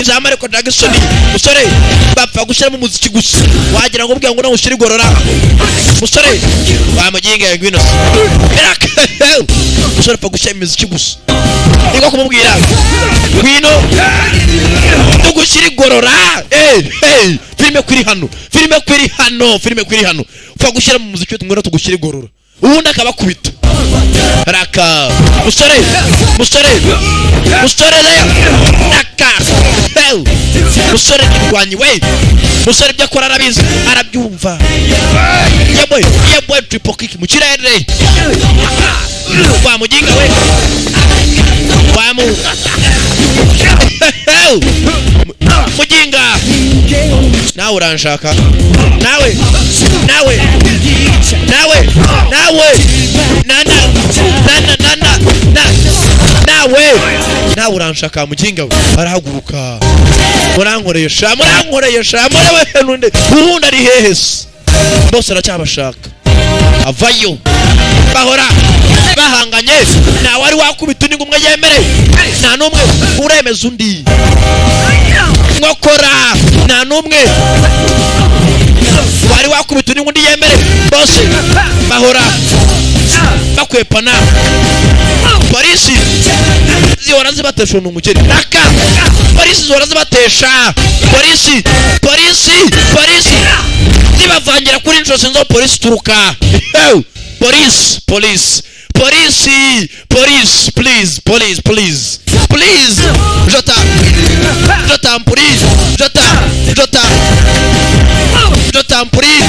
iza Michael Jackson. Musore bapfa gushyiramo umuziki gusa wagira ngo ubwira ngo nawe ushyire igorora musore wamuginga ngwino Beraka. Musore apfa gushyira imiziki gusa niko kumubwira ngwino tugushyira igorora. Eh hey, filime kuri hano, filime kuri hano, filime kuri hano upfa gushyira mu muziki ngwino tugushyira igorora ubundi akabakubita raka musore musore musore raka. Hey, musore nirwanyi we musore ibyo akora arabizi arabyumva. Yebwe yebwe triple kick mu kirere wa muginga we wa mu muginga nawe uranshaka nawe nawe nawe nawe nana nana nana na nawe nawe uranshaka muginga we arahaguruka murankoresha murankoresha murawe nunde ubundi ari hehe se bose aracyabashaka avayo bahora Bahanganye, nta wari wakubita undi ngo umwe yemere, nta n'umwe uremeza undi nkokora, nta n'umwe wari wakubita undi ngo undi yemere. Bose bahora bakwepana. Polisi zihora zibatesha. Ni umukene raka. Polisi zihora zibatesha. Polisi, polisi, polisi zibavangira kuri inshuro. Sinzi aho polisi ituruka. Ew! Polisi, polisi, polisi, polisi, please, police, please, please. Jota, jota, police, jota, jota, jota, police,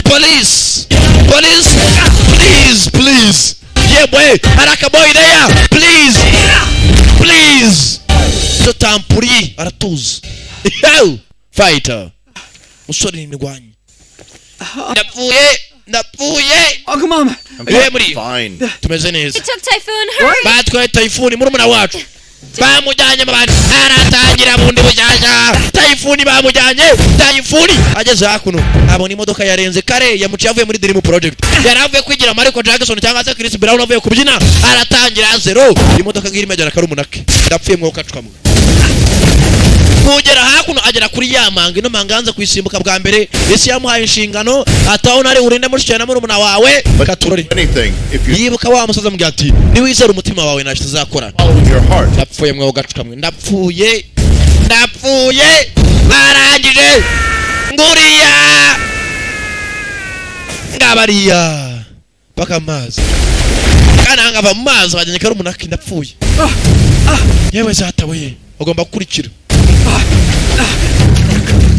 police, police, please, please. Yebwe, haraka boy there, please, please. Jota mpuri aratuza. Ew! Fighter musore ni ndwanyi. Ndapfuye, ndapfuye. Uncle Mom. Eh, muri Fine. Tumeze neza. They took Typhoon. Hurry! Batwaye Tayifuni, murumuna wacu, bamujyanye mu bantu. Aratangira bundi bushyashya. Tayifuni bamujyanye. Tayifuni ageze hakuno abona imodoka yarenze kare yamuciye. Avuye muri Dream Project, yari avuye kwigira Michael Jackson cyangwa se Chris Brown, avuye kubyina, aratangira zero. Imodoka ngirimo ajyana karumuna ke. Ndapfuye mwuka cwamwe. Kugera hakuno agera kuri ya manga. Ino manga yanze kuyisimbuka bwa mbere. Isi yamuhaye inshingano ataho nari urinde mushiki na murumuna wawe katurori. Anything if you Yibuka wa musaza amubwira ati: "Niwizera umutima wawe, ntacyo tuzakora." follow your heart. Ndapfuye mwe gacukamwe, ndapfuye, ndapfuye. Barangije nguriya ngabariya paka amazi kana ngava mu mazi bajyanye karumuna ke. Ndapfuye yewe zatabuye. Ugomba gukurikira,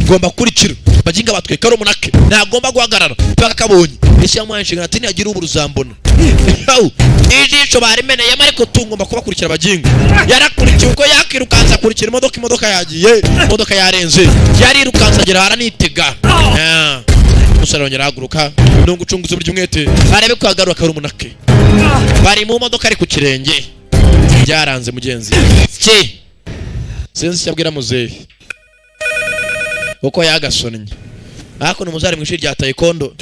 ugomba gukurikira. Baginga batwe karumuna ke ntagomba guhagarara paka kabonye. Ese yamuhaye inshingano ati: "Nihagira ubu ruzambona." Ijisho barimeneyemo, ariko tungomba kubakurikira. Abaginga yarakurikiye uko yakirukansa akurikira imodoka. Imodoka yagiye, imodoka yarenze, yarirukansa agera aranitega. Ah. Umusore arongera ahaguruka ni ugucunguza uburyo umwete arebe ko yagarura karumuna ke. Bari mu modoka ari ku kirenge, byaranze mugenzi ki. Sinzi icyo abwira muzehe kuko yagasonnye. Hakuno umuzari mu ishuri rya taekwondo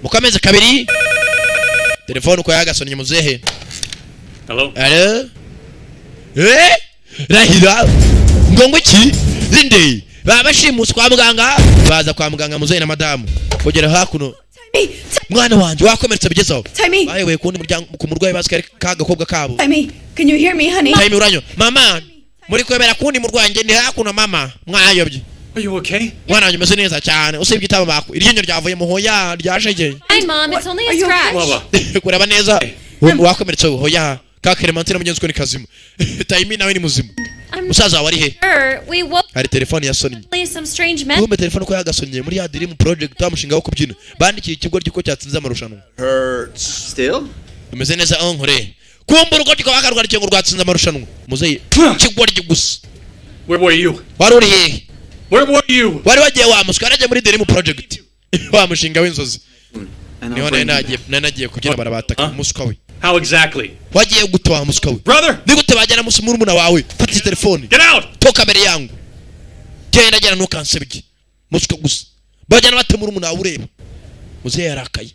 mu kamezi 2, telefone uko yagasonnye muzehe. Hello? Allo? Eh? Rahira ngo iki linde baba bashimuse kwa muganga, baza kwa muganga muzehe na madamu. Kugera hakuno, mwana wanjye wakomeretse bigezaho. Timmy! Bayoboye kuwundi muryango ku murwayi bazi ko ari ka gakobwa kabo. Timmy, can you hear me, honey? Time uranyo mama, muri kwemera kuwundi murwayi, njye ndi hakuno mama, mwayobye. Are you okay? Mwana wanjye umeze neza cyane usibye itama bako iryinyo ryavuye mu hoya ryashegeye. Hi, Mom. It's only a scratch. Kureba neza wakomeretse hoya. Ka Clementine mugenzi we ni kazima, Tayimi nawe ni muzima. I'm Musaza wawe ari he? sure. We woke Hari telefone yasonnye. some strange men. Kumbe telefone ko yagasonnye muri ya Dream Project, wa mushinga wo kubyina, bandikiye ikigo ry'uko cyatsinze amarushanwa. Hurts. Still? Umeze neza onkore. Kumbe urugo rwiko bakarwarikiye ngo rwatsinze amarushanwa muzeyi kigoryi gusa. Where were you? Wari uri hehe? Where were you? Wari wagiye wa muswa? Yaragiye muri Dream Project, wa mushinga w'inzozi. And I'll Niho nari bring you nagiye, nari nagiye kubyina, barabataka umuswa we. How exactly? Wagiye gute wa muswa we? Brother! Ni gute bajyana musi murumuna wawe? Fata iyi telefone. Get out! Toka mbere yangu, genda genda, ntukansebye muswa gusa. Bajyana bate murumuna wawe ureba? Muzehe yarakaye.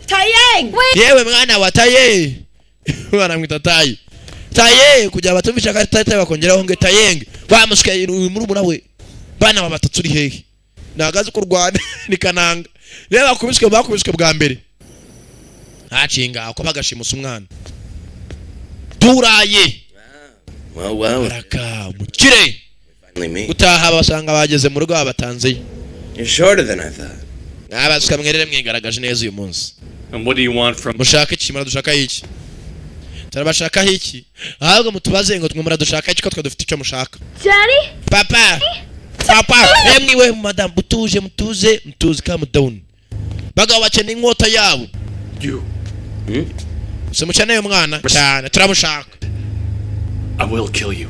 Taeyang! Yewe mwana wa Taye, baramwita Taye, Taye kugira batumvisha ko ari Taye, Taye bakongeraho ngo Tayenge. Wa muswa, uyu murumuna we bana ba batatu uri hehe? Ntabwo azi kurwana ni kananga. Rero bakubiswe, bakubiswe bwa mbere hacinga uko bagashimusa umwana turaye. Well, well. Araka mukire. Finally meet. Gutaha basanga bageze mu rugo babatanzeyo. You're shorter than I thought. Mwabasuka mwerere, mwigaragaje neza uyu munsi. And what do you want from Mushaka iki? Muradushakaho iki? Turabashakaho iki? Ahubwo mutubaze ngo twe muradushaka iki, ko twe dufite icyo mushaka. Daddy? Papa, papa, emwiwe madamu, mutuje, mutuze, mutuze, calm down. Bagabo bakeneye inkota yabo. You? Se mukeneye umwana cyane, turamushaka. I will kill you.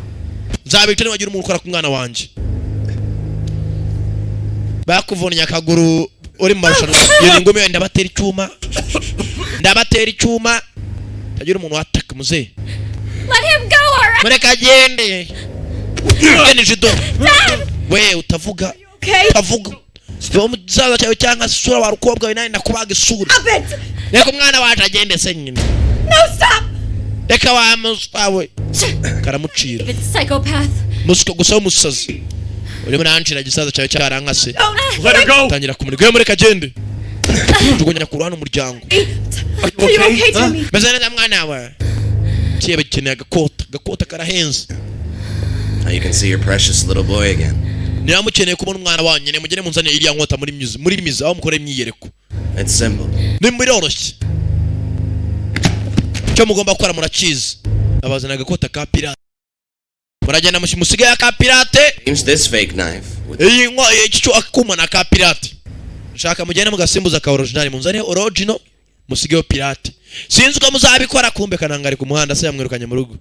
Nzabica nibagira umuntu ukora ku mwana wanjye. Bakuvunnye akaguru uri mu marushanwa. Iyo ni ingumi, ndabatera icyuma, ndabatera icyuma, tagira umuntu wataka muzehe. Let him go, alright? Mureke agende. Genda judo we, utavuga, utavuga. Siba musaza cyawe cyangwa isura wa rukobwa we, nawe ndakubaga isura. Stop it! Reka umwana wacu agende se nyine. No, stop! Reka wa muswa we, karamucira. Stupid psychopath. Muswa gusa w'umusazi, urimo urancira igisaza cyawe cyarankase. Let her go. Tangira kumurika we, mureka agende, jugunya ku ruhande umuryango. Are you okay, Timmy? Meze neza mwana we. Kiye gikeneye agakota, agakota karahenze. Now you can see your precious little boy again. Niba mukeneye kubona umwana wanyu nyine, mugende munzanire iriya nkota muri musée, muri musée aho mukora imyiyereko. It's simple. Ni biroroshye, icyo mugomba gukora murakizi. Abazana agakota ka pirate, muragenda musigaye aka pirate. Change this fake knife with Iyi nko iki cyo akuma na ka pirate, nshaka mugende mugasimbuza ka original, munzane original musigeho pirate. Sinzi uko muzabikora. Kumbe kananga ari ku muhanda, se yamwirukanye mu rugo.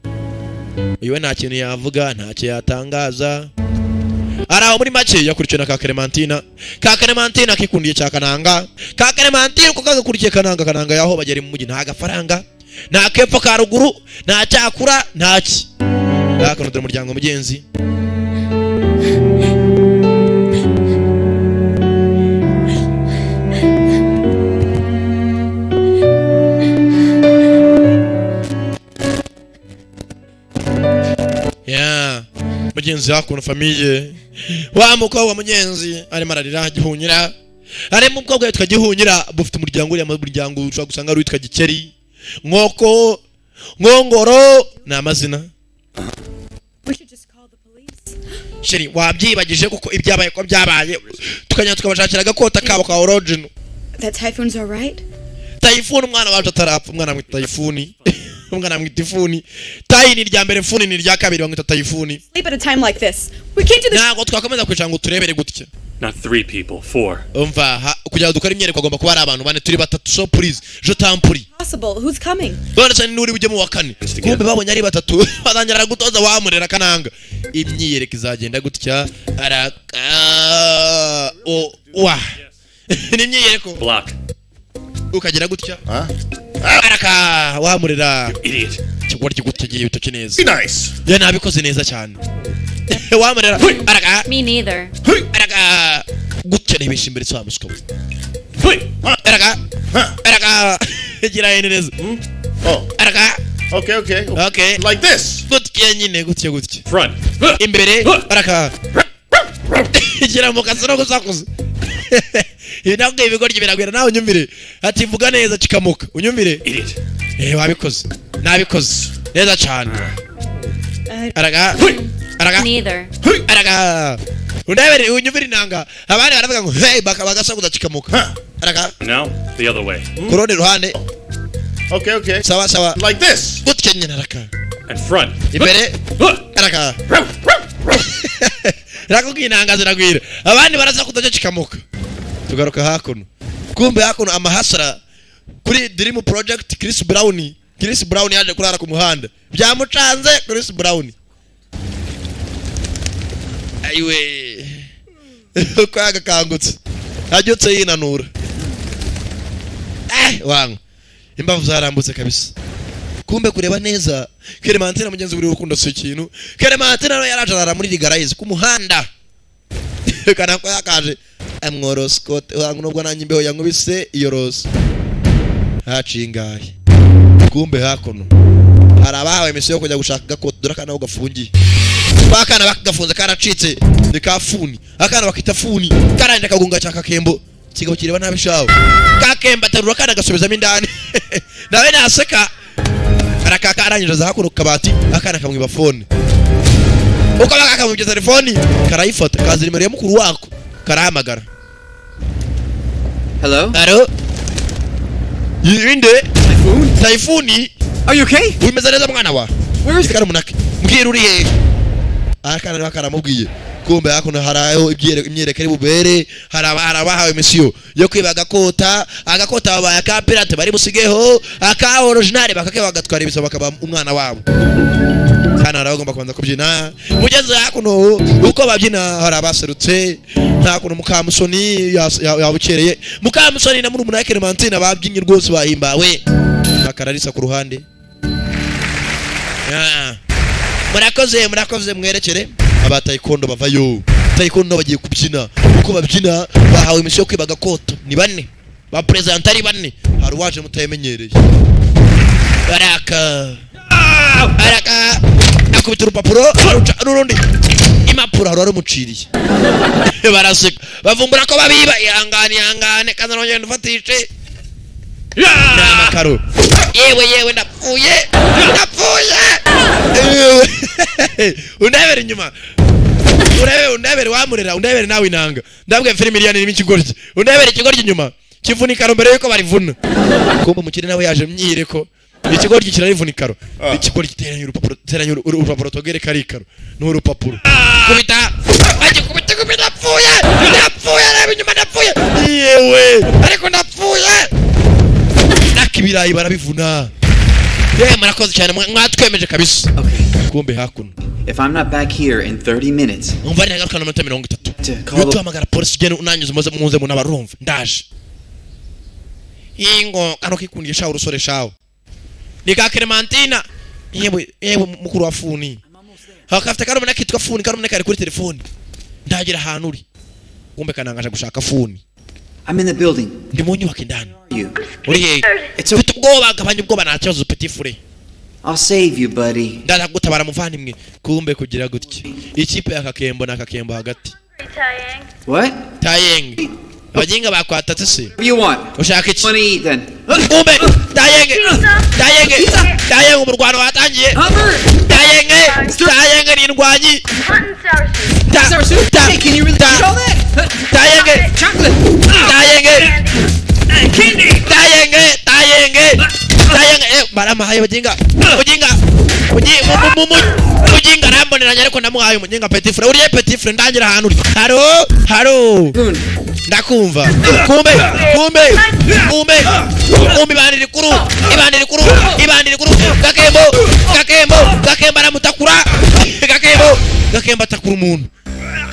Uyu we nta kintu yavuga, ntacyo yatangaza, ari aho muri make. Yakurikiwe na ka Clementina, ka Clementina kikundiye cya Kananga. Ka Clementina uko kagakurikiye Kananga, Kananga yaho bagera mu mujyi nta gafaranga, nta kepfo ka ruguru, nta cyakura, nta ki hakuno. Dore umuryango mugenzi. Ya mugenzi, hakuno famille, wa mukobwa mugenzi arimo ararira. Gihunyira harimo umukobwa witwa Gihunyira, bufite umuryango. Uriya muryango ushobora gusanga ari uwitwa Gikeri, Nkoko, Nkongoro, ni amazina. We should just call the police. Chérie, wabyibagije kuko ibyabaye ko byabaye, tukajya tukabashakira agakota kabo ka original. That Typhoon's all right? Tayifuni, umwana wacu atarapfa. Umwana amwita Tayifuni, umwana amwita Ifuni. Tayi ni irya mbere, Funi ni irya kabiri, bamwita Tayifuni. Sleep at a time like this. We can't do this. Ntabwo twakomeza kwicara ngo turebere gutya. Not three people, four. Umva kugira ngo dukore imyereko agomba kuba ari abantu bane, turi batatu, so please, je t'en prie. Possible. Who's coming? None se n'uri bujye mu wa kane? Kumbe babonye ari batatu, batangira gutoza wamurera Kananga. Imyiyereko izagenda gutya, araka o wa ni imyiyereko. Block. Ukagira gutya, araka wamurera. Idiot. Kigoryi gutegeye ibitoki neza. Nice. Ya nabikoze neza cyane, wamurera araka. Me neither. Araka gutya, rebesha imbere, so wamusuka araka araka, gira hene neza. Oh. Araka. Okay. Okay. Like this. Gutya nyine, gutya gutya. Front. Imbere, araka gira mu kazi no gusakuza. Ibi nabwo ibigoryi biragwira nawe. Unyumvire, ati vuga neza kikamuka, unyumvire. Idiot. Eh, wabikoze, nabikoze neza cyane. Araka araka. Neither. Araka, undebere, unyumvire inanga. Abandi baravuga ngo hey, bagasakuza kikamuka, araka. Now, the other way. Ku rundi ruhande. Okay. Sawa sawa. Like this. Gutya nyine, araka. And front. Imbere, araka. Nakubwiye inanga ziragwira, abandi barasakuza cyo kikamuka. Tugaruka hakuno, kumbe hakuno amahasara kuri Dream Project. Chris Brown, Chris Brown yaje kurara ku muhanda, byamucanze. Chris Brown ayiwe, uko yagakangutse abyutse yinanura, eh wangu, imbavu zarambutse kabisa. Kumbe kureba neza Clementine mugenzi, buri urukundo si ikintu. Clementine nawe yaraje arara muri rigarayizi ku muhanda. Kana ko yakaje amworoskote wangu, nubwo nanjye imbeho yankubise iyo rose haciye ingahe. Kumbe hakuno hari abahawe misiyo yo kujya gushaka agakoti. Dore akana aho gafungiye, bakana bakagafunze karacitse, ni ka funi, akana bakita funi. Karangije kagunga cya kakembo, kigabo kireba nabi shawe. Kakembo aterura akana agasubizamo indani, nawe naseka arakaka. Arangije aza hakuno ku kabati, akana kamwiba phone. Uko bakamwibye telefoni, karayifata, kaza nimero ya mukuru wako, karahamagara. Hello? Alo, inde? Typhoon. Are you okay? Umeze neza mwana wa? Where is Kari munake, mbwira uri hehe? Akana nawe karamubwiye. Kumbe hakuno hari aho imyereko iri bubere, hari abahawe misiyo yo kwiba agakota. Agakota babaye aka pirate, bari busigeho aka original, bakake bagatwara ibisabo bakaba umwana wabo. Hano hari abagomba kubanza kubyina mugeze hakuno, uko babyina hari abaserutse. Nta kuntu Mukamusoni yabukereye. Mukamusoni na murumuna we Clementine babyinnye rwose, bahimbawe bakararisa ku ruhande. Ah. Murakoze, murakoze, mwerekere aba taekwondo bavayo. Taekwondo bagiye kubyina uko Uko babyina bahawe imisiyo yo kwiba gakoto ni bane ba president ari bane, hari uwaje mutayemenyereye baraka baraka akubita urupapuro aruca n'urundi impapuro hari warumuciriye baraseka bavumbura ko babiba. Ihangane ihangane kandi nongera ndufatishe ni amakaro. Yewe yewe, ndapfuye ndapfuye. Yewe. Undebere inyuma urebe, undebere wamurera, undebere nawe inanga. Ndabwiye filime iriya irimo ikigoryi, undebere ikigoryi inyuma kivuna ikaro mbere yuko barivuna. Kumbe umukire nawe yaje myireko, ikigoryi kirarivuna ikaro, ikigoryi giteranya urupapuro, teranya urupapuro togere kari ikaro ni urupapuro kubita agikubita kubita. Ndapfuye ndapfuye, reba inyuma ndapfuye yewe, ariko ndapfuye. Nakibirayi barabivuna. Yewe murakoze cyane, mwatwemeje kabisa. Kumbe hakuno. If I'm not back here in 30 minutes, umva nagaruka na minota 30 to call the utuhamagara polisi ugende unanyuze muze muze munabarumva ndaje ingo kano kikundiye shawo urusore shawo ni ka Clementina. Yewe yewe, mukuru wa funi hakafite karumuna kitwa funi, karumuna kari kuri telefoni ndagira ahantu uri. Kumbe kanangaje gushaka funi. I'm in the building. Ndi mu nyubako indani. You. Uri hehe? It's Mfite ubwoba, gabanya ubwoba, nta kibazo, petit frère. I'll save you, buddy. Ndaza kugutabara muvandimwe. Kumbe kugira gutya ikipe ya Kakembo na Kakembo hagati. What? Tayenge abaginga bakwatatse se. You want? Ushaka iki? Wanna eat then? Kumbe Tayenge Tayenge Tayenge, umurwano watangiye. Tayenge Tayenge ni indwanyi. Ta ta Hey, can you really ta eat all that? Tayenge Chocolate. Tayenge Candy. Tayenge Tayenge Tayenge, baramuhaye bujinga bujinga mujinga aramboneranya ariko ndamuhaye umujinga. Petit frère, uriye petit frère? Ndangira ahantu uri. Haro haro, ndakumva. Kumbe kumbe kumbe kumbe, ibandi rikuru ibandi rikuru ibandi rikuru. Kakembo Kakembo Kakembo aramutakura. Kakembo Kakembo atakura umuntu.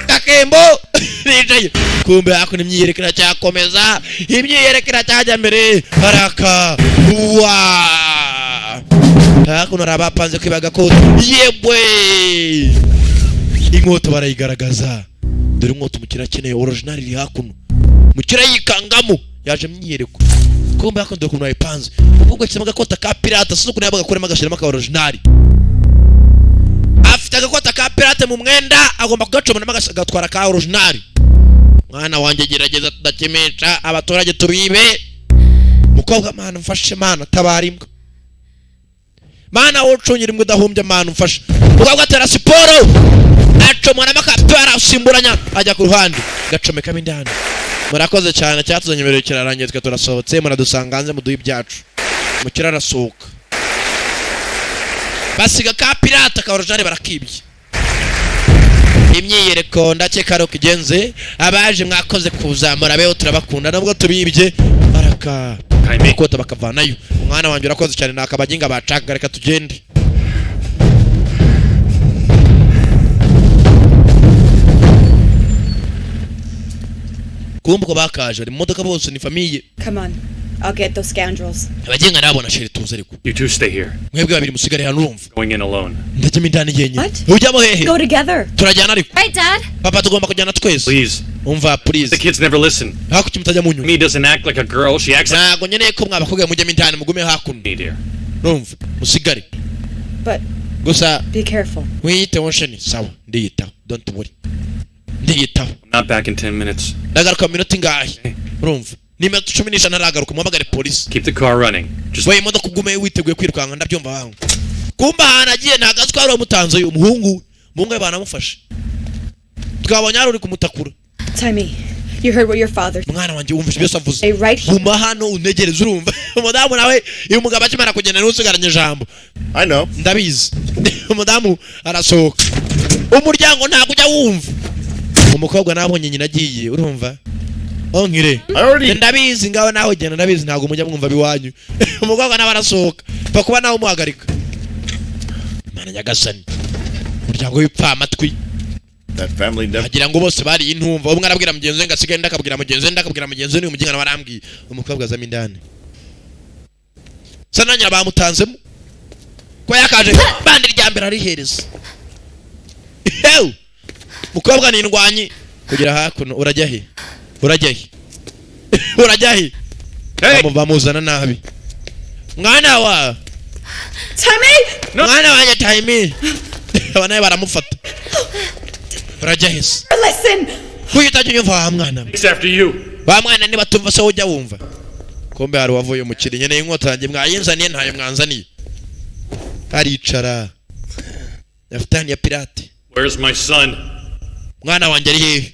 Kakembo nicaye. Kumbe hakuno imyiyereko iracyakomeza, imyiyereko iracyajya mbere. Baraka wa hakuno hari abapanze kwiba gakondo. Yebwe, inkota barayigaragaza. Dore inkota umukire akeneye original iri hakuno, umukire yikangamo yaje myiyereko. Kumbe hakuno dore ukuntu bayipanze. Umukobwa ashyiramo agakota ka pirate, sinzi ukuntu yaba agakuramo agashyiramo aka original. Afite agakota ka pirate mu mwenda, agomba kugacomonamo agatwara ka original. Mwana wanjye gerageza tudakenesha abaturage tubibe. Mukobwa, mana mfashe, mana tabara imbwa, mana wowe ucungira imbwa udahumbya, mana umfashe. Mukobwa atera siporo acomonamo akapira asimburanya ajya ku ruhande gacomekamo indani. Murakoze cyane, cyatuzanye imbere kirarangiye, twe turasohotse, muradusanga hanze muduhe ibyacu. Mukire arasohoka basiga ka pirate ka original barakibye. Imyiyereko ndakeka ari uko igenze. Abaje mwakoze kuzamura beho, turabakunda nubwo tubibye. Baraka kota bakavanayo. Umwana wanjye urakoze cyane, nakabaginga bacaga, reka tugende. Kumbe uko bakaje bari mu modoka bose ni famille. Come on. I'll get those scoundrels. Abagenga nabona chéri, tuze ariko. You two stay here. Mwebwe babiri musigare hano, urumva? Going in alone. Ndajyamo indani jyenyine. What? Ujyamo hehe? Go together. Turajyana ariko. Right, Dad? Papa, tugomba kujyana twese. Please. Umva, please. The kids never listen. Hakuki mutajya munyuma. Me doesn't act like a girl. She acts like Ntabwo nkeneye ko mwabakobwa mujyamo indani, mugume hakuno. me, dear. Urumva, musigare. But Gusa be careful. wiyiteho nsheni. Sawa, ndiyitaho, don't worry, ndiyitaho. I'm not back in 10 minutes. Ndagaruka mu minota ingahe? Urumva, ni iminota 15 ntaragaruka, muhamagare polisi. Keep the car running. Just We imodoka ugume witeguye kwirukanka. Ndabyumva wangu. Kumba ahantu agiye ntabwo azi ko hari uwamutanze. Uyu muhungu umuhungu we banamufashe, twabonye hari uri kumutakura. Timmy, you heard what your father Mwana wanjye, wumvise ibyo avuze? Stay right here. Guma hano untegereze, urumva? Umudamu nawe iyo umugabo akimara kugenda niwe usigaranye ijambo. I know. Ndabizi. Umudamu arasohoka, umuryango ntabwo ujya wumva. Umukobwa nabonye nyina agiye, urumva onkire? I already Ndabizi, ngaho nawe genda, ndabizi ntabwo mujya mwumva biwanyu. Umukobwa nawe arasohoka pfa kuba nawe umuhagarika. Mana nyagasani, umuryango w'ipfamatwi. That family never Agira ngo bose bariye intumva, umwe arabwira mugenzi we ngo asigaye, undi akabwira mugenzi we, undi akabwira mugenzi we, n'uyu mugenzi nawe arambwiye. Umukobwa azamo indani sa na nyina bamutanzemo ko yakaje bandi rya mbere arihereza. Hew! Mukobwa ni indwanyi. Kugera hakuno, urajya he? Urajya he? Urajya he? Bamuzana nabi. Mwana wa Timmy! Mwana wanjye Timmy, aba nawe baramufata. Urajya he se? Listen! Kuki utajya unyumva, wa mwana we? It's after you. Ba mwana, niba tumva se ujya wumva? Kumbe hari uwavuye umukiri, nkeneye inkota yanjye, mwayinzaniye? Ntayo mwanzaniye. Aricara, afitani ya pirate. Where's my son? Mwana wanjye ari hehe?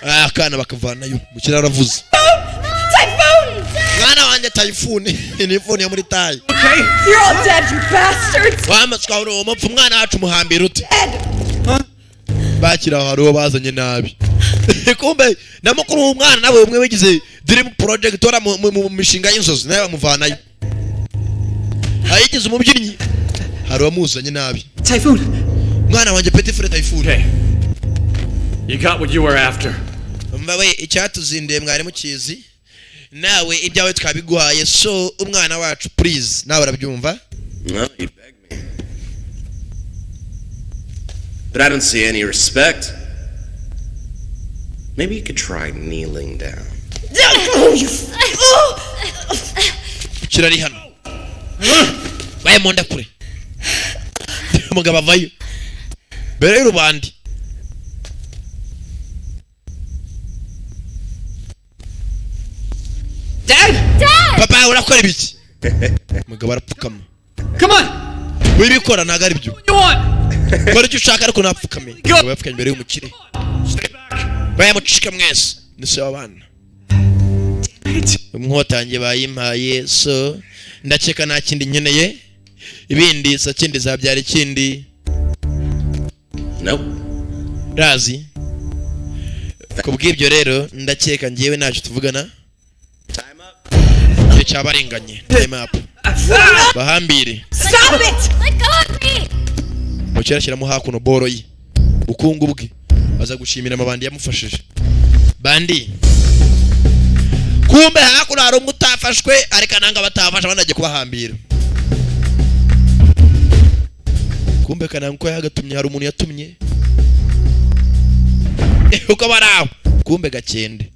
Ah, akana bakavanayo mukiri, aravuze. Typhoon! Mwana wanjye Typhoon, ni ifuni yo muri tayi. You're all dead, you bastards! Wamatswa, uri umupfu. Umwana wacu umuhambira ute? Bakiri aho, hari uwo bazanye nabi. Kumbe na mukuru w'umwana nawe, umwe wigize dream project ora mu mishinga y'inzozi, nawe bamuvanayo ayigize umubyinnyi. Hari uwamuzanye nabi. Typhoon! Mwana wanjye, petit frère Typhoon. You got what you were after. Umva we, icyatuzinduye mwari mukizi, nawe ibyawe twabiguhaye, so umwana wacu please, nawe urabyumva. No, you begged me. But I don't see any respect. Maybe you could try kneeling down. Oh, you. Oh! Kirari hano baye mu nda kure. Umugabo avayo mbere y'urubandi. Dad! Dad! Papa, urakora ibiki? Umugabo arapfukama. Come on! Wibikora, ntabwo ari byo. You want? Kora icyo ushaka, ariko ntapfukame. Umugabo yapfukamye imbere y'umukire. Bayamucika mwese, ni se w'abana. Inkotanyi bayimpaye, so ndakeka nta kindi nkeneye. Ibindi sa kindi zabyara ikindi. Nope. Razi kubw'ibyo rero, ndakeka ngewe ntacyo tuvugana. Igihe cyabarenganye, time up, bahambire. Stop it! Let go of me! Umukire ashyiramo hakuno boro ye, ubukungu bwe, aza gushimira amabandi yamufashije. Bandi, kumbe hakuno hari umwe utafashwe, ariko nanga batafashe, abandi agiye kubahambira. Kumbe kananga uko yagatumye, hari umuntu yatumye uko bari aho. Kumbe gakende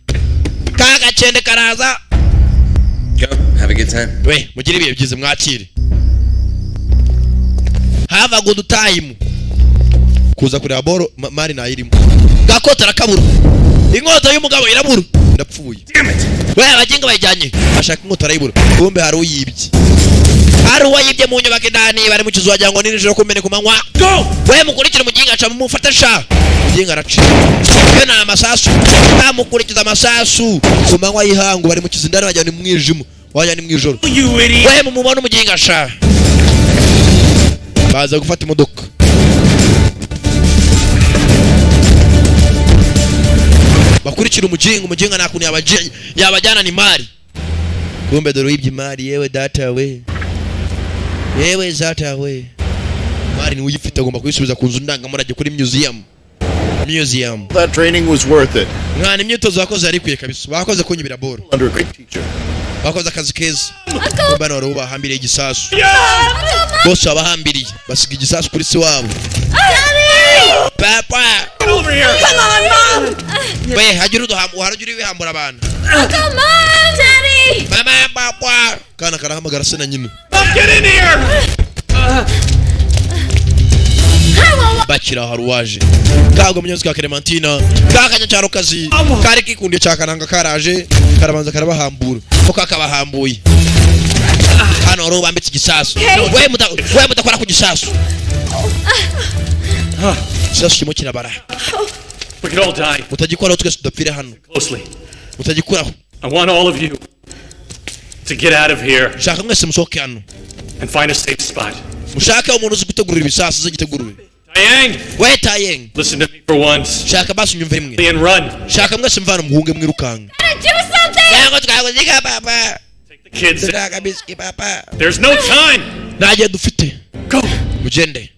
ka gakende karaza. Go. Have a good time. We mugire ibihe byiza, mwakire, have a good time. Kuza kureba boro mari nayirimo, gakota arakabura, inkota y'umugabo irabura. Ndapfuye we, abaginga bayijyanye. Ashaka inkota arayibura. Kumbe hari uyibye, hari uwayibye mu nyubako indani. Bari mu kizu, wagira ngo ni nijoro, kumbe ni ku manywa. We mukurikire umuginga, aca mumufate sha. Umuginga araca iyo ni amasasu, bamukurikiza amasasu ku manywa y'ihangu. Bari mu kizu indani, wagira ngo ni mu mwijima, wagira ni mu ijoro. You idiot! We mumubona umuginga sha. Baza gufata imodoka, bakurikira umuginga. Umuginga nta kuntu yabajyana ni imari. Kumbe dore wibye imari. Yewe data we, yewe zata we, imari niwe uyifite, agomba kuyisubiza ku nzu ndangamurage, kuri museum, museum. That training was worth it. Mwana, imyitozo wakoze yari ikwiye kabisa. Bakoze kunyibira boro. Under a great teacher. Bakoze akazi keza. Kumbe hano wari ubahambiriye igisasu, bose babahambiriye, basiga igisasu kuri se wabo. Papa! Over here! Come on, Mom! We hagira uduhamu, haragira wihambura abantu. Uncle, Mom! Daddy! Mama, papa, kana karahamagara se na nyina. Get in here! Bakira, hari uwaje kabwa munyazi ka Clementina, kakanya kazi kari kikundiye cya kananga, karaje karabanza karabahambura, ko kakabahambuye. Hano wari ubambitse igisasu. We we mudakora ku gisasu, igisasu kirimo kirabara. We could all die. Mutagikoraho, twese tudapfire hano. Closely. Mutagikoraho. I want all of you to get out of here Shaka mwese musohoke hano and find a safe spot. Mushake umuntu uzi gutegurira ibisasu, uzi gitegurure. Diane! We Tayeng! Listen to me for once. Shaka basi unyumve rimwe. And run. Shaka mwese mvana, muhunge, mwirukanka. Do something! Ntabwo twaguziga, papa. The kids. Dushaka bisiki, papa. There's no time! Nta gihe dufite. Go! Mugende,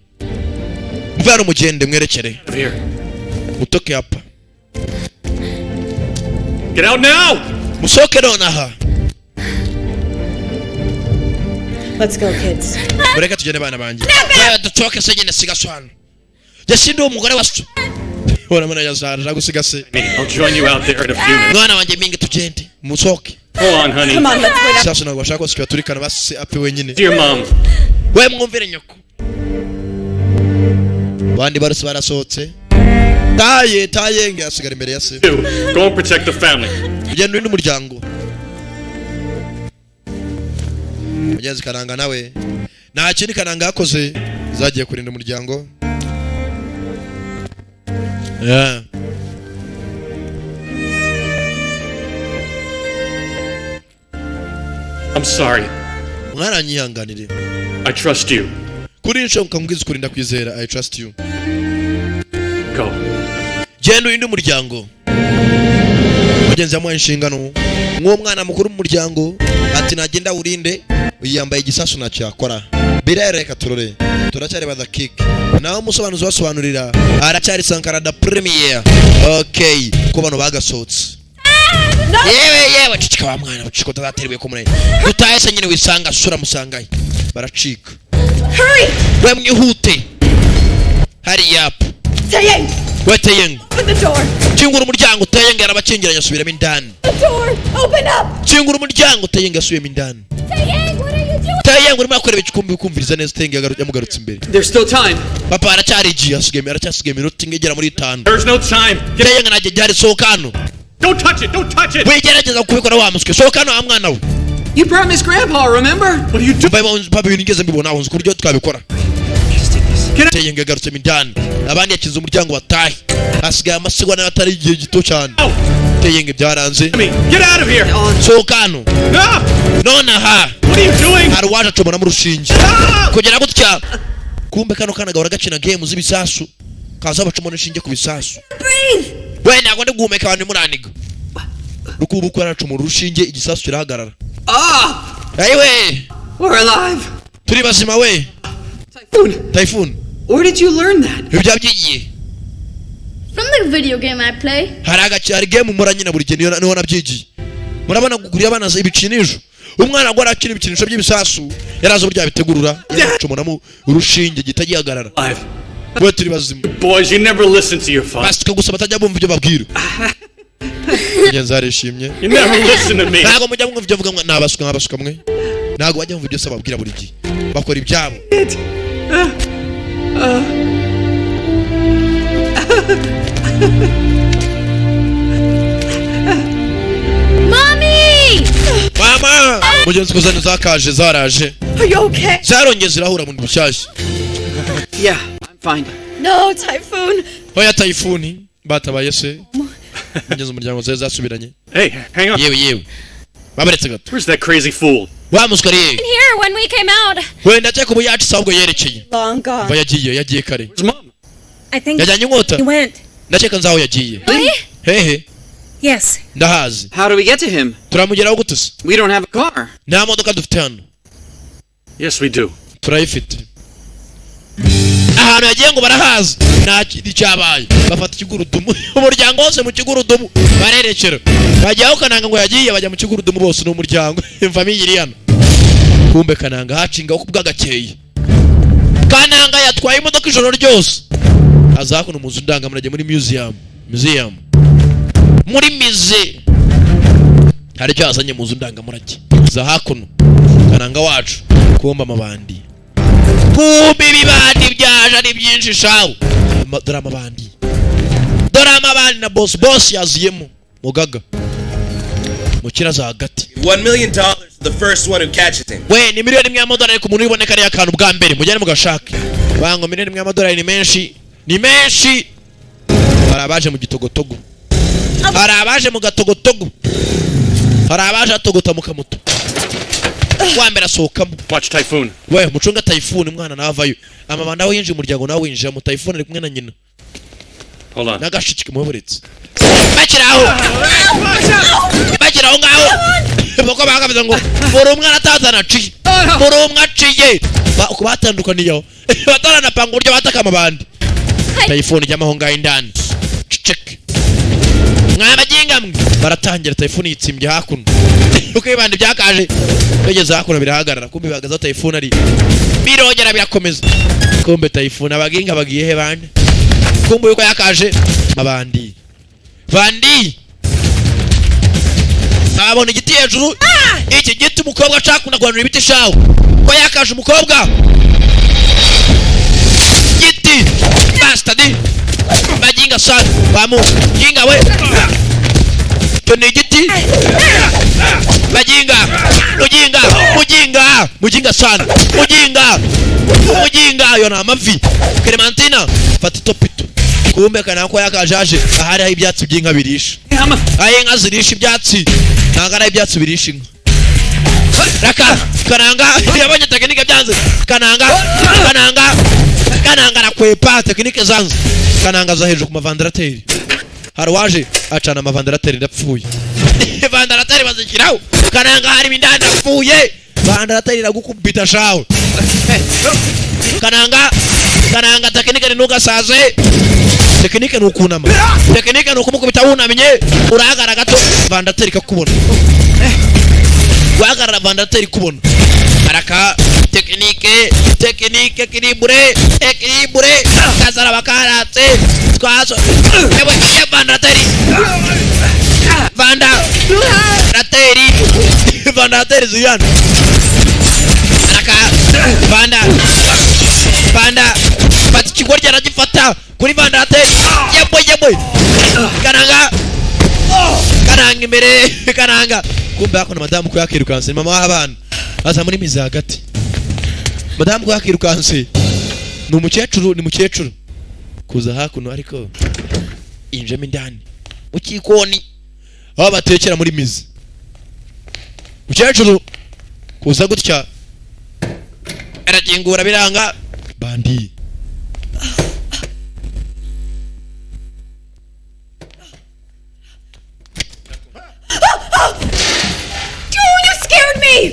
muve hano, mugende, mwerekere. Out of here. Mutoke hapa. Get out now! Musohoke nonaha. Let's go, kids. Mureke tugende, bana banjye. Wewe, dusohoke se nyine, siga so hano. Jye sindi uwo mugore wa so. Urabona yazaje gusiga se. I'll join you out there in a few minutes. Mwana wanjye Mingi, tugende musohoke. Hold on, honey. Come on, let's wait up. Sasa ntabwo bashaka ko tubaturikana, basi apfe wenyine. Dear mom. We mwumvire nyoko. Abandi barose barasohotse. Taye Tayenge asigara imbere ya se. You go and protect the family. Ugenda urinde umuryango. Mugenzi Kananga nawe nta kindi Kananga yakoze, zagiye kurinda umuryango. Yeah. I'm sorry. Mwaranyihanganire. I trust you. Kuri insho nkambwiza ukuri, ndakwizera. I trust you. Go. Genda urinde umuryango. Mugenzi yamuhaye inshingano nk'uwo mwana mukuru mu muryango, ati nagenda urinde. Uyu yambaye igisasu, ntacyo yakora. Birere reka turore, turacyareba The Kick, naho umusobanuzi ubasobanurira aracyari Sankara da Premier. Okay, ko bano bagasohotse. Yewe yewe, cicika wa mwana, cicika utazaterwa ko munene dutahe se nyine wisanga sura musangaye baracika. Hurry! We mwihute, hurry up. Tayeng! We Tayeng, Open the door! kingura umuryango. Tayeng arabakingiranye, asubiramo indani. The door! Open up! Kingura umuryango. Tayeng asubiyemo indani. Tayang, what are you doing? Tayeng urimo akorera igikumbi ukumviriza neza. Tayeng yamugarutse imbere. There's still time. Papa aracyari igihe, hasigaye aracyasigaye iminota igera muri 5. There's no time. Tayeng najye byari sohoka hano. Don't touch it. Don't touch it. Wigerageza kubikora wa muswe, sohoka hano wa mwana we. You promised Grandpa, remember? What are you doing? Papa ibintu ngeze mbibona aho nzi ku buryo twabikora. Tayeng yagarutse indani, abandi yakinze umuryango batahe, hasigaye amasegonda nayo atari igihe gito cyane. Tayeng byaranze. Get out of here. Sohoka hano nonaha. What are you doing? Hari uwaje acomoramo urushinge kugera gutya, kumbe kano kana gahora gakina game z'ibisasu, kaza bacomora inshinge ku bisasu. Breathe! We ntabwo ndi guhumeka, abantu muraniga. Rukubuko yaracomora urushinge, igisasu kirahagarara. Ah! Ayiwe, We're alive. turi bazima we. Typhoon. Typhoon. Where did you learn that? Ibyo byabyigiye From the video game I play. hari agace, hari game mura nyina buri gihe, niho nabyigiye. Murabona kugurira abana ibikinisho, umwana ngo arakina ibikinisho by'ibisasu, yarazi uburyo yabitegurura, yaracomoramo urushinge gihita gihagarara. Alive. We turi bazima. Boys, you never listen to your father. Basika gusa batajya bumva ibyo babwira. Mugenzi arishimye. You never listen to me. Ntabwo mujya mwumva ibyo mvuga mwe, ni abasuka nk'abasuka mwe, ntabwo bajya bumva ibyo se babwira buri gihe, bakora ibyabo. Mommy! Mama mugenzi kuzana zakaje zaraje. Are you okay? Zarongeye zirahura mu bushyashya. Yeah, I'm fine. No, Typhoon! Oya Tayifuni, batabaye se mugenzi, umuryango zari zasubiranye. Hey, hang on. Yewe yewe, babaretse gato. Where's that crazy fool? Wa muswa ari hehe? In here when we came out. Wenda cyangwa ubu yacitse, ahubwo yerekeye. Long Mva gone. yagiye, yagiye kare. Where's mom? I think Yajyanye inkota. he went. Ndakeka nzaho yagiye. Really? Hehe? Yes. Ndahazi. How do we get to him? Turamugeraho gute se? We don't have a car. Nta modoka dufite hano. Yes, we do. Turayifite. Ahantu yagiye ngo barahazi, nta kindi cyabaye, bafata ikigurudumu, umuryango wose mu kigurudumu barerekera bajyaho. Kananga ngo yagiye, bajya mu kigurudumu bose, ni umuryango, famille iri hano. Kumbe Kananga hacingaho kubw'agakeye. Kananga yatwaye imodoka ijoro ryose, aza hakuno mu nzu ndangamurage, muri museum, museum, muri musée hari icyo yazanye mu nzu ndangamurage za hakuno. Kananga wacu, kumba amabandi, kumbe ibibandi byaje ari byinshi shawu. Dore amabandi, dore amabandi na boss, boss yaziyemo mugaga mukira za hagati. $1 million to the first one who catches him. We ni 1 miliyoni y'amadolari ku muntu uboneka ariya kantu bwa mbere, mujyane mugashake. Bango 1 miliyoni y'amadolari ni menshi, ni menshi. Hari abaje mu gitogotogo, hari abaje mu gatogotogo, hari abaje atogota mu kamoto. Wa mbere asohokamo. Watch Typhoon. We mucunga Typhoon, umwana navayo. Amabanda aho yinjiye umuryango nawe winjiramo. Typhoon ari kumwe na nyina Hold on. n'agashiki kamuburitse. Bakiri aho, bakiri aho ngaho, bako bakavuze ngo buri umwe aratazana aciye, buri umwe aciye. Uko batandukaniye aho bataranapanga uburyo bataka amabandi. Typhoon ijyamo aho ngaho indani. Ceceke mwabaginga mwe, baratangira. Typhoon yitsimbye hakuno uko ibandi byakaje, bigeze hakuno birahagarara. Kumbe bihagaze aho Typhoon ari, birongera birakomeza. Kumbe Typhoon, abaginga bagiye he bande? Kumbuye uko yakaje mabandi bandi abona igiti hejuru. Iki giti umukobwa ashaka kunagwanura ibiti shawo ko yakaje umukobwa giti bastard bajinga sana bamu jinga we cyo ni igiti bajinga mujinga mujinga mujinga sana mujinga mujinga yo na amavi. Clementina fata itopito. Kumbe kana ko yakajaje ahari aho ibyatsi by'inka birisha, aho inka zirisha ibyatsi, ntabwo ari ibyatsi birisha inka. Raka Kananga yabonye tekinike byanze. Kananga Kananga Kananga arakwepa tekinike zanze. Kananga za hejuru ku mavandarateri, hari waje acana amavandarateri ndapfuye. Vandarateri bazikiraho Kananga hari indani ndapfuye. Vandarateri iragukubita shawe. Kananga Kananga tekinike ntugasaze, tekinike nukunama, tekinike nukumukubita wunamye urahagara gato vandarateri ikakubona, wahagarara vandarateri ikubona. Araka tekinike tekinike kiribure ekiribure kazara bakaratse twazo ewe vandarateri vandarateri vandarateri ziyana. Araka vanda vanda fata ikigoryi aragifata kuri vandarateri yebwe yebwe. Kananga Kananga imbere Kananga. Kumbe hakuno madamu ko yakirukanse, mama w'abana aza muri mizi hagati. Madamu ko yakirukanse ni umukecuru, ni mukecuru kuza hakuno ariko injemo indani mu kikoni aho batekera muri mizi. Mukecuru kuza gutya arakingura biranga bandi.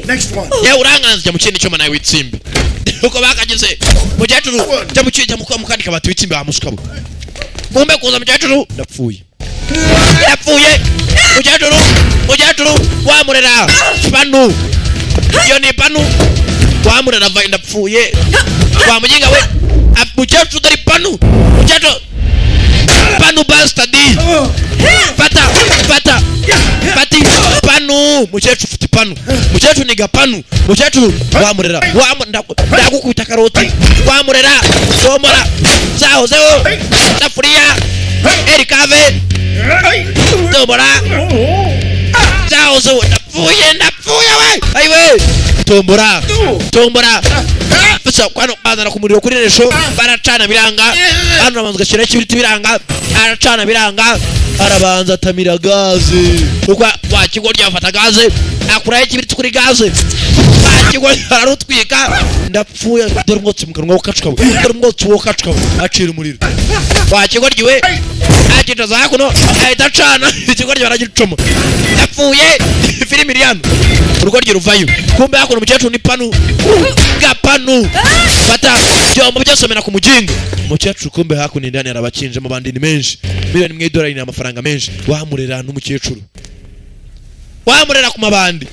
Next one. Ya uranganza jya mu kindi cyuma nawe witsimbe. Uko bakagize mukecuru jya mu kindi mu kandi kabati witsimbe bamusukabo. Kumbe kuza mukecuru ndapfuye. Ndapfuye. Mukecuru mukecuru wamurera panu. Iyo ni panu wamurera va ndapfuye. Wa mujinga we mukecuru dari panu. Mukecuru panu bastard. Fata fata fati panu. Mukecuru ufite panu. Mukecuru niga panu. Mukecuru wamurera ndagukubita karoti wamurera somora zahozeho safuriya erikave tombora zahozeho ndapfuye ndapfuye we ayiwe tombora tombora. Fasa kwano bazana ku muriro kuri resho baracana biranga. Hano abanza gashyira ikibiriti biranga, aracana biranga, arabanza atamira gaze uko wa kigo ryafata gaze akuraho ikibiriti kuri gaze wa kigo ararutwika ndapfuye. Dore umwotsi mu kanwa w'akacukawe, dore umwotsi w'akacukawe acira umuriro wa kigo ryiwe akicaza hakuno ahita acana ikigo rye baragicoma ndapfuye. Filimi iri hano urugo rye ruvayo. Kumbe hakuno umukecuru ni panu gapanu fata byombo byosomera ku mujinga umukecuru. Kumbe hakuno indani arabakinje mu bandini menshi miliyoni imwe y'idolari ni amafaranga menshi. Wamurera n'umukecuru wamurera ku mabandi.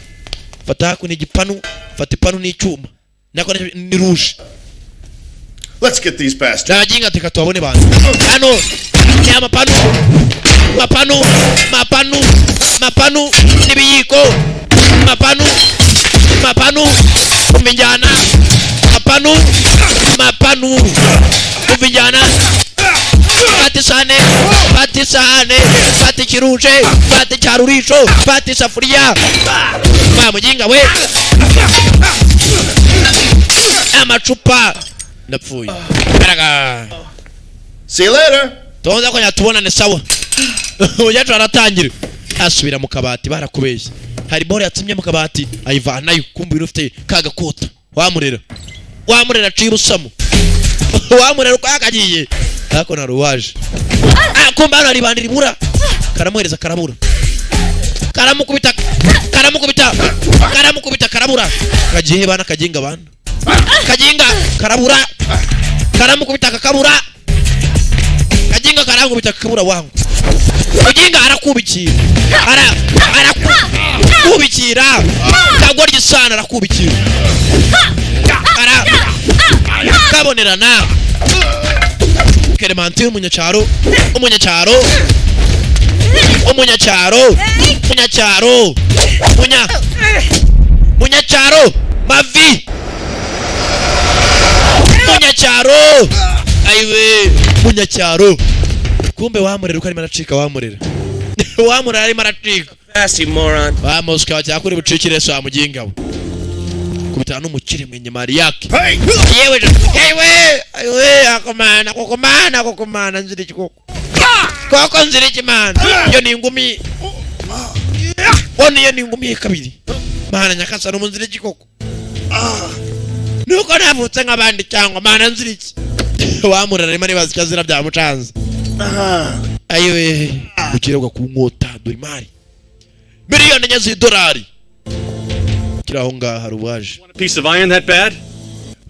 Fata hakuno igipanu, fata ipanu n'icyuma nako ni rouge. Let's get these bastards. Abajinga teka tubabone bantu hano ni amapanu mapanu mapanu mapanu n'ibiyiko mapanu mapanu kuminjana mapanu mapanu kuminjana. Fata isahane, fata isahane, fata ikiruje, fata icyarurisho, fata isafuriya wa mujinga we amacupa ndapfuye. Baraga. See you later. Tuanza kwenye tubonane sawa. Umukecuru aratangira asubira mu kabati barakubeshye. Hari bore yatsimye mu kabati ayivanayo. Kumbe ufite kagakota wamurera wamurera aciye ubusamo wamurera uko yakagiye ariko na ruwaje. Kumbe hano hari ibandi ribura karamuhereza karabura karamukubita karamukubita karamukubita karabura kagiye bana kaginga bana kaginga karabura karamukubita kakabura kaginga karangubita kakabura wangu Mujinga arakubikira arakubikira kagoryi sana arakubikira ara kabonerana Clementine, umunyacyaro, umunyacyaro, umunyacyaro, umunyacyaro, munyacyaro, mavi, munyacyaro, ayiwe, munyacyaro. Kumbe wamurera uko arimo aracika, wamurera, wamurera arimo aracika. Fast, you moron. Bamuswa cyakuri bucikire sa mujinga we kubitana n'umukire mwenye mali yake. Yewe yewe, ayiwe, akomana kokomana kokomana, nzira iki koko koko, nzira iki mana? Iyo ni ingumi bona, iyo ni ingumi ye kabiri. Mana nyakasa, no nzira iki koko? Nuko navutse nk'abandi cyangwa mana nzira iki? Wamurara arimo aribaza icyo azira byamucanze. Ayiwe, ukirabwa ku nkota, dore imari, 4 miliyoni z'idolari kiri aho ngaho. Hari uwaje. A piece of iron that bad?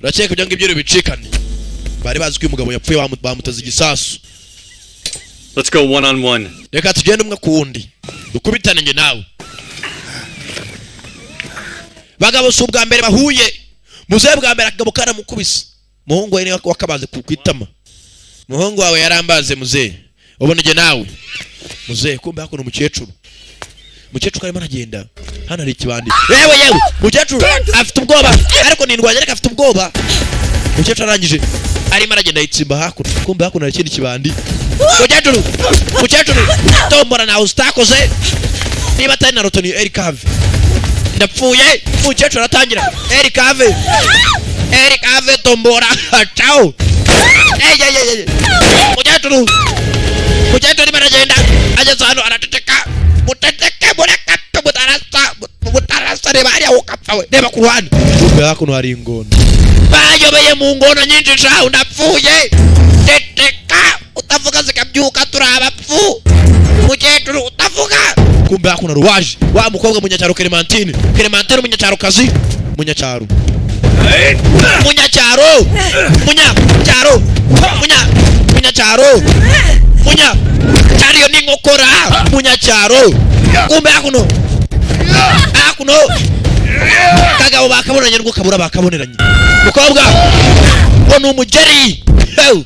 Urakeka ibyo ngibyo bicikane? Bari bazi ko uyu mugabo yapfuye, bamuteze igisasu. Let's go one on one. Reka tugende umwe ku wundi, dukubitane njye nawe. Bagabo si ubwa mbere bahuye. Muzehe bwa mbere akagabo karamukubise, muhungu we niwe wakabaze ku itama. Muhungu wawe yarambaze muzehe, ubona njye nawe muzehe. Kumbe hakuno umukecuru, umukecuru arimo aragenda. Hano hari ikibandi. Yewe yewe, umukecuru afite ubwoba, ariko nindwanya, ariko afite ubwoba. Umukecuru arangije arimo aragenda yitsimba hakuno. Kumbe hakuno hari ikindi kibandi. Mukecuru, mukecuru, tombora nawe utakoze niba atari na roto ni erikave. Ndapfuye. Umukecuru aratangira erikave, erikave, tombora, ciao. Ey, ey, ey, ey. Mukecuru, mukecuru arimo aragenda, ageze hano araceceka. Muceceke, mureke, mutarasa, mutarasa. Reba hariya ukapfa we, reba ku ruhande. Kumbe hakuno hari ingona, bayobeye mu ngona nyinshi. Shahu, ndapfuye. Ceceka, utavuga zikabyuka, turi abapfu. Mukecuru, utavuga. Kumbe hakuno ruwaje wa mukobwa munyacyaro Clementine. Clementine umunyacyarokazi, munyacyaro, munyacyaro, munyacyaro, munyacyaro, munya cyaro, iyo ni inkokora munyacyaro. Kumbe hakuno, hakuno kagabo bakabonanye n'ubwo kabura bakaboneranye. Mukobwa ngo ni umugeri. Hew!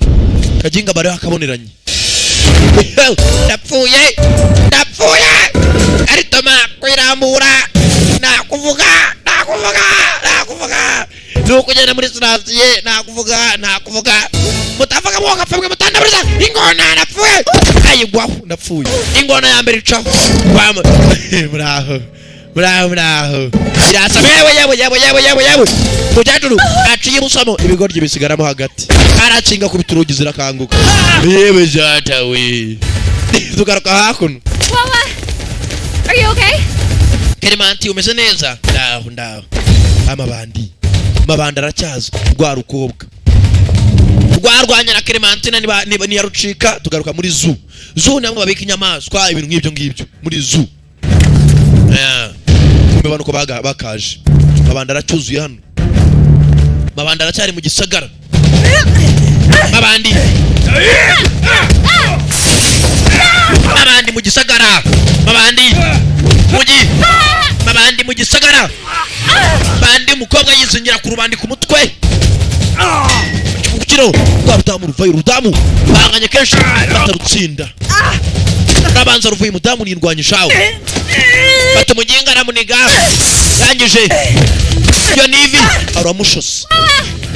Kaginga bari bakaboneranye. Hew! Ndapfuye, ndapfuye, aritoma kwirambura. Nakuvuga, nakuvuga, nakuvuga, ni ukugenda muri sitasiyo. Nakuvuga, nakuvuga, mutavuga mwoga mwe mutandaburiza ingona. Ndapfuye, ayigwaho, ndapfuye. Ingona ya mbere icaho. Muraho, muraho, muraho, irasa. Yewe yewe yewe yewe yewe yewe, mukecuru aciye ibusamo, ibigoryi bisigaramo hagati. Arakinga kubita urugi, zirakanguka. Yewe jata we, tugaruka hakuno. Wawa! Are you okay? Clementine, umeze neza? Ndaho, ndaho. Amabandi, amabandi aracyaza. Rwa rukobwa rwarwanya na Clementine niba niyarucika. Tugaruka muri zoo. Zoo ni hamwe babika inyamaswa, ibintu nk'ibyo ngibyo muri zoo. Yeah. Kumbe bano ko bakaje, mabandi aracyuzuye hano, mabandi aracyari mu gisagara. Mabandi, mabandi mu gisagara, mabandi mugi, mabandi mu gisagara. Bandi umukobwa yizingira ku rubandi ku mutwe kino. Rwa rudamu ruvayo, urudamu banganye kenshi batarutsinda. Rabanza ruvuye, umudamu nindwanya ishawe, fata umuginga aramuniga. Yangije iyo nivi aramushose.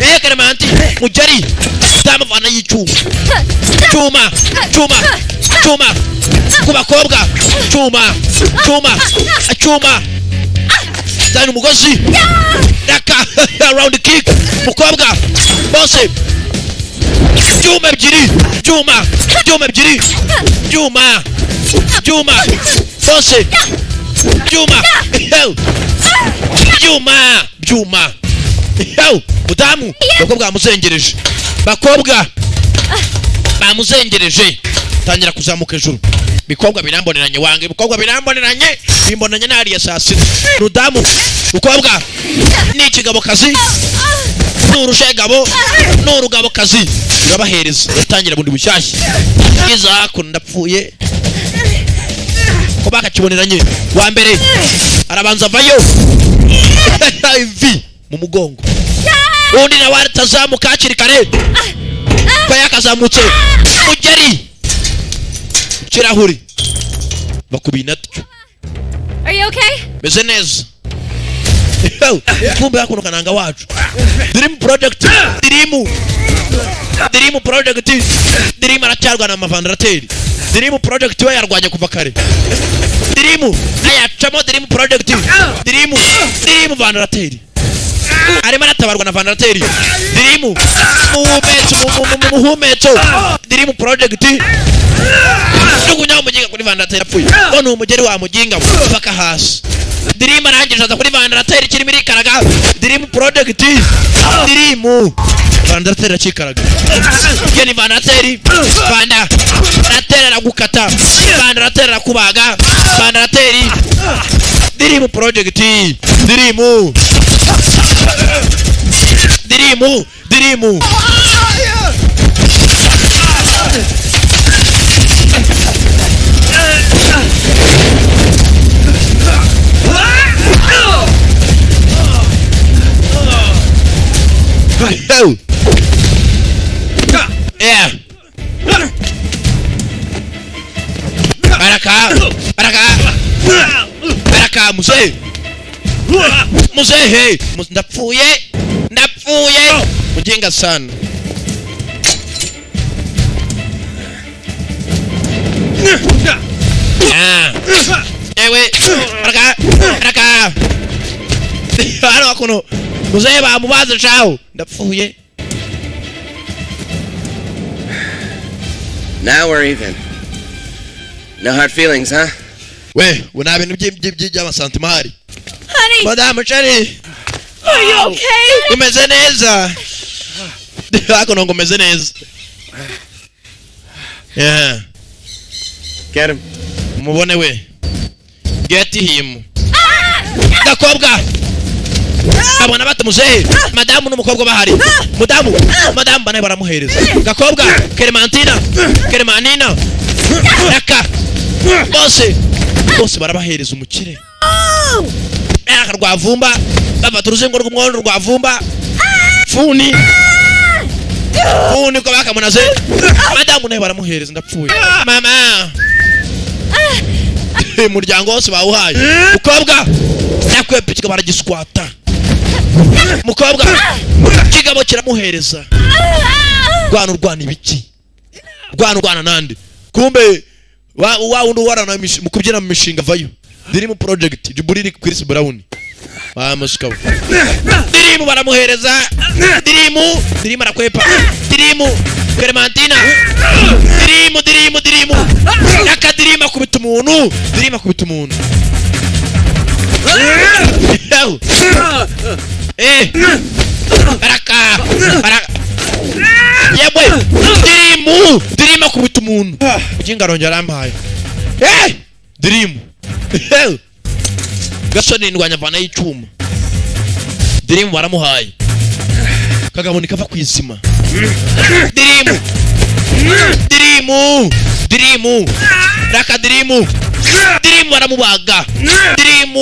Eh, Clementine, mugeri damuvana y'icyuma, cyuma, cyuma, cyuma ku bakobwa, cyuma, cyuma, cyuma. Zana umugozi raka round kick. Mukobwa bose, byuma ebyiri, byuma, byuma ebyiri, byuma, byuma bose, byuma, byuma, byuma. Ew, mudamu, bakobwa bamuzengereje, bakobwa bamuzengereje. Tangira kuzamuka hejuru. Bikobwa biramboneranye wange, bikobwa biramboneranye, bimbonanye nariya saa sita. Rudamu, mukobwa ni ikigabokazi, ni urushegabo, ni urugabokazi. Urabahereza, uratangira bundi bushyashya. Iza hakuno, ndapfuye ko bakakiboneranye. Wa mbere arabanza avayo, ivi mu mugongo. Undi nawe atazamuka hakiri kare. Ko yakazamutse mugeri ikirahuri bakubina tyo. Are you okay? Meze neza. Kumbe hakuno Kananga wacu Dream Project, Dream Project, Dream aracyarwana na Vandarateri. Dream Project we yarwanye kuva kare. Dream ayacamo. Dream Project, Dream Vandarateri arimo aratabarwa na Vandarateri. Dream muhumetso, muhumetso. Dream Project jugunya umuginga kuri Vandarateri, apfuye. None umugeri wa muginga paka hasi. Dream arangije aza kuri Vandarateri kirimo irikaraga. Dream Project, Dream Vandarateri akikaraga. Ye ni Vandarateri, Vandarateri aragukata, Vandarateri arakubaga, Vandarateri. Dream Project, Dream, Dream, Dream. Yeah. Baraka, baraka, baraka, muzehe, muzehe, ndapfuye, ndapfuye, mujinga sana. Ah. Ewe, baraka, baraka. Hano hakuno, muzehe bamubaze shaho, ndapfuye. Now we're even. No hard feelings, huh? We, nta bintu by'amasantimari. Honey! Madamu Chari! Are you okay? Umeze neza. Hakuno ngo umeze neza. Yeah. Get him. Mubone we. Get him. Gakobwa. Abona bata muzehe. Madamu n'umukobwa bahari. Mudamu, madamu banaye baramuhereza. Gakobwa, Clementina, Clementina. Raka. Bose, bose barabahereza umukire. Raka rwavumba, bafata uruzingo rw'umwondo rwavumba. Funi. Funi ko bakamunaze. Madamu naye baramuhereza, ndapfuye. Mama. Umuryango wose bawuhaye. Mukobwa, nakwepikika baragiswata. Mukobwa, kigabo kiramuhereza. Rwana urwana ibiki? Rwana urwana nande? Kumbe wa wundi warana mu kubyina mu mishinga vayo. Dream Project, Jiburiri Chris Brown. Wa musikawo. Dream baramuhereza. Dream, Dream arakwepa. Dream Clementina. Dream, Dream, Dream. Naka Dream akubita umuntu. Dream akubita umuntu. Eh. Baraka. Baraka. Yebwe. Dream, Dream akubita umuntu. Ujinga arongera arampaye. Eh! Dream. Gasoni ndwanya vana y'icuma. Dream baramuhaye. Kagabo nikava kwizima. Dream. Dream. Dream. Raka Dream. Dream baramubaga. Dream.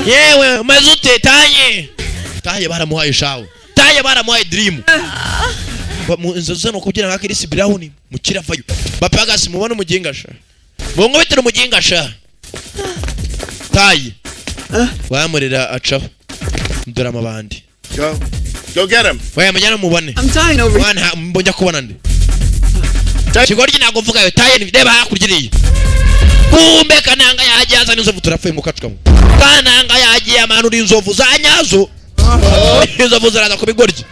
Yewe mazute taye. Taye baramuhaye shawo. Taye baramuhaye Dream. Inzozi no kugira nka Chris Brown mukiravayo. Bapagasi mubona umuginga sha. Bongo bitira umuginga sha. Taye. Wamurira acaho. Ndora amabandi. Go. Go get him. Wewe mujyana mubone. I'm dying over. Wana mbonja kubona nde. Kigoryi ntago mvuga yo taye reba hakurya iriya. Kumbe Kananga yagiye azana inzovu turapfuye mukacukamo. Kananga yagiye amanura inzovu za nyazo. Inzovu ziraza kubigoryi.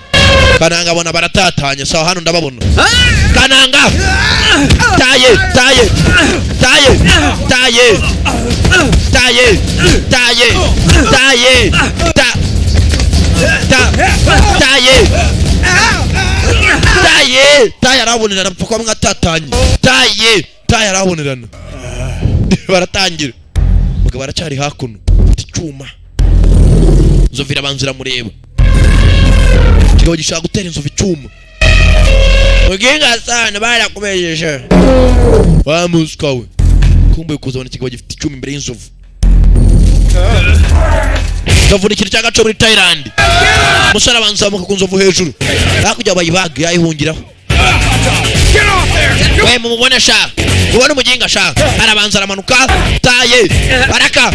Kananga abona baratatanye sawa hano ndababona. Kananga taye taye taye taye taye taye taye ta ta taye taye taye arabonerana pfa mwatatanye taye taye arabonerana baratangira mugabo aracyari hakuno icyuma nzovira banzira mureba kigabo gishaka gutera inzovu icyuma muginga sana barakumejeje wamuswa we kumbe kuzabona ikigabo gifite icyuma imbere y'inzovu Nzovu ni ikintu cy'agaco muri Thailand. Umusore abanza azamuka ku nzovu hejuru, hakurya bayibaga yayihungiraho. We mumubone sha, mubone umuginga sha. Arabanza aramanuka, taye baraka,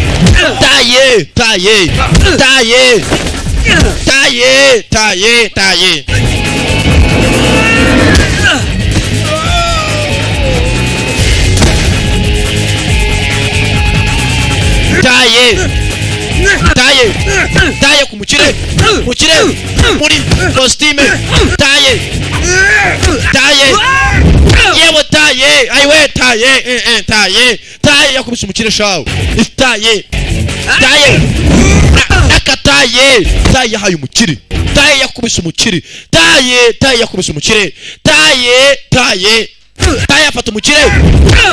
taye taye taye taye taye taye. Taye taye taye ku mukire, mukire muri kositime. Taye taye yewe taye ayiwe taye taye taye yakubise umukire shawe. Taye taye akataye taye yahaye umukire, taye yakubise umukire, taye taye yakubise umukire, taye taye taye afata umukire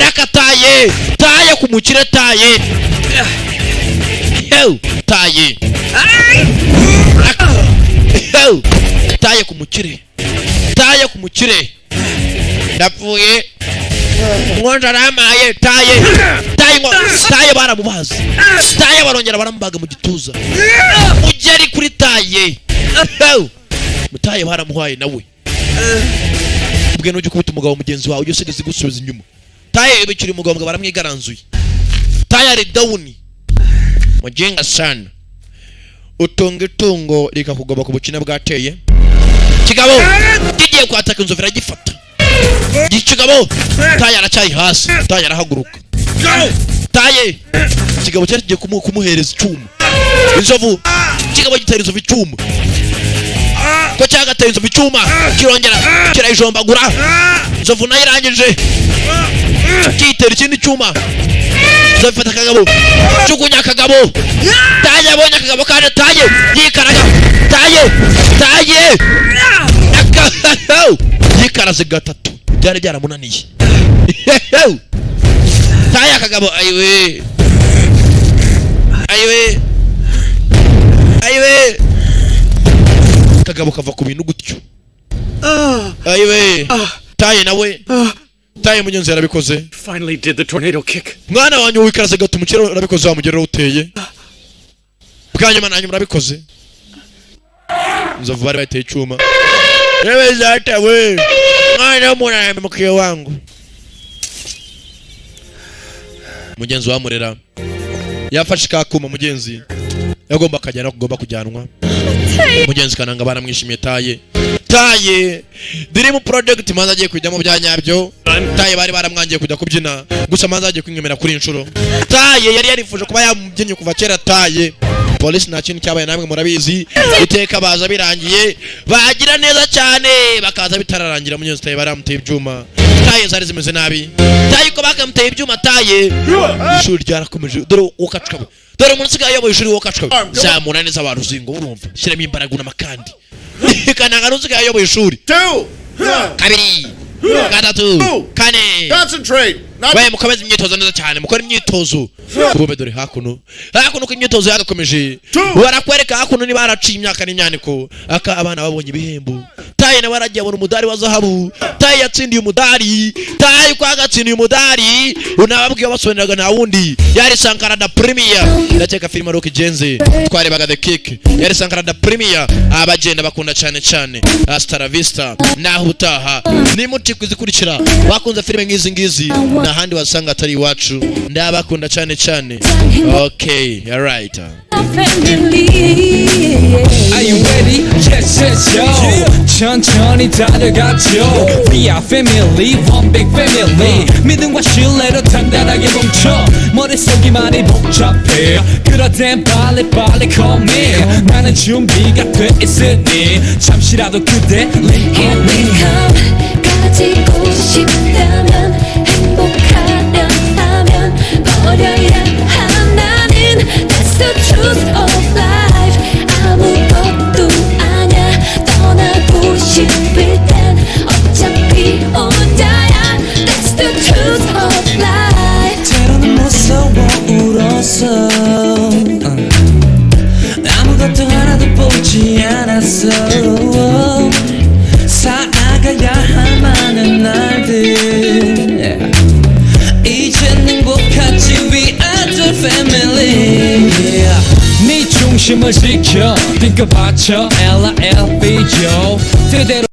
akataye taye ku mukire taye taye taye ku mukire, taye ku mukire. Ndapfuye nkonja aramaye. Taye taye taye baramubaza, taye barongera baramubaga mu gituza. Mugeri kuri taye mutaye baramuhaye nawe ubwe. Nujya ukubita umugabo mugenzi wawe ujye usigaza gusubiza inyuma. Taye ibikiri umugabo baramwigaranzuye. Taye ari down mugenga sana. Utunga itungo rikakugoba ku bukina bwateye. Kigabo kigiye kwataka inzovu iragifata. Kigabo taye aracyayi hasi, taye arahaguruka. Taye kigabo cyari kigiye kumuhereza icyuma. Inzovu kigabo gitera inzovu icyuma, ko cyagatera inzovu icyuma kirongera kirayijombagura. Inzovu nayo irangije kitera ikindi cyuma. Inzovu ifata akagabo, jugunya akagabo. Taye abonye akagabo kandi taye yikaraga, taye taye yikaraze gatatu, byari byaramunaniye. Taye akagabo ayiwe ayiwe ayiwe, akagabo kava ku bintu gutyo ayiwe. Taye nawe taye mugenzi yarabikoze. Finally did the tornado kick. Mwana wanyu wikaraze gato umukire urabikoze, wamugerera uteye bwa nyuma nanyu murabikoze. Inzovu bari bateye icyuma. Yewe zata we mwana w'umuntu aramukiye wangu. Mugenzi wamurera yafashe kakuma, mugenzi yagomba kajyana kugomba kujyanwa. Mugenzi kananga baramwishimiye. Taye taye Dream Project manza agiye kujyamo bya nyabyo. Taye bari baramwangiye kujya kubyina gusa manza agiye kwingemera kuri inshuro. Taye yari yarifuje kuba yamubyinnye kuva kera. Taye polisi nta kintu cyabaye namwe murabizi, iteka baza birangiye bagira neza cyane bakaza bitararangira. Mugenzi taye baramuteye ibyuma, taye zari zimeze nabi. Taye ko bakamuteye ibyuma, taye ishuri ryarakomeje. Dore ukacukaba, dore umuntu usigaye ayoboye ishuri wokacukaba. Zamura neza abantu uzingo urumva, shyiramo imbaraga n'amakandi. Kananga usigaye ayoboye ishuri. 2 3 4. Concentrate. We mukomeze imyitozo neza cyane, mukore imyitozo. Kubbe dore hakuno hakuno ko imyitozo yagakomeje. Barakwereka hakuno niba baraciye imyaka n'imyaniko aka abana babonye ibihembo. Taye nawe aragiye abona umudari wa zahabu. Taye yatsindiye umudari, taye kwa gatsindiye umudari. Unababwiye basoneraga nta wundi yari Sankara da Premier. Ndakeka filime Rock Genze twarebaga The Kick yari Sankara da Premier. Abagenda bakunda cyane cyane Hasta la Vista. Naho utaha nimuti kuzikurikira bakunze filime ngizi ngizi nahandi wasanga atari iwacu. Ndabakunda cyane cyane. Okay, all right. Are you ready? Yes, yes, yo. 천천히 달려가죠. We are family, one big family. 믿음과 신뢰로 단단하게 뭉쳐. 머릿속이 많이 복잡해. 그럴 땐 빨리 빨리 call me. 나는 준비가 돼 있으니 잠시라도 그대 lean on me. 가지고 싶다면 행복하려 하면 버려야 한다는 That's the truth of life. 아무것도 아냐 떠나고 싶을 땐 어차피 혼자야. That's the truth of life. 때로는 무서워 울었어. 아무것도 하나도 보지 않았어. 살아가야 할 많은 날들 이젠 행복하지. We are the family. 네 중 중심을 지켜 핑크 받쳐 L-I-L-B-O 제대로.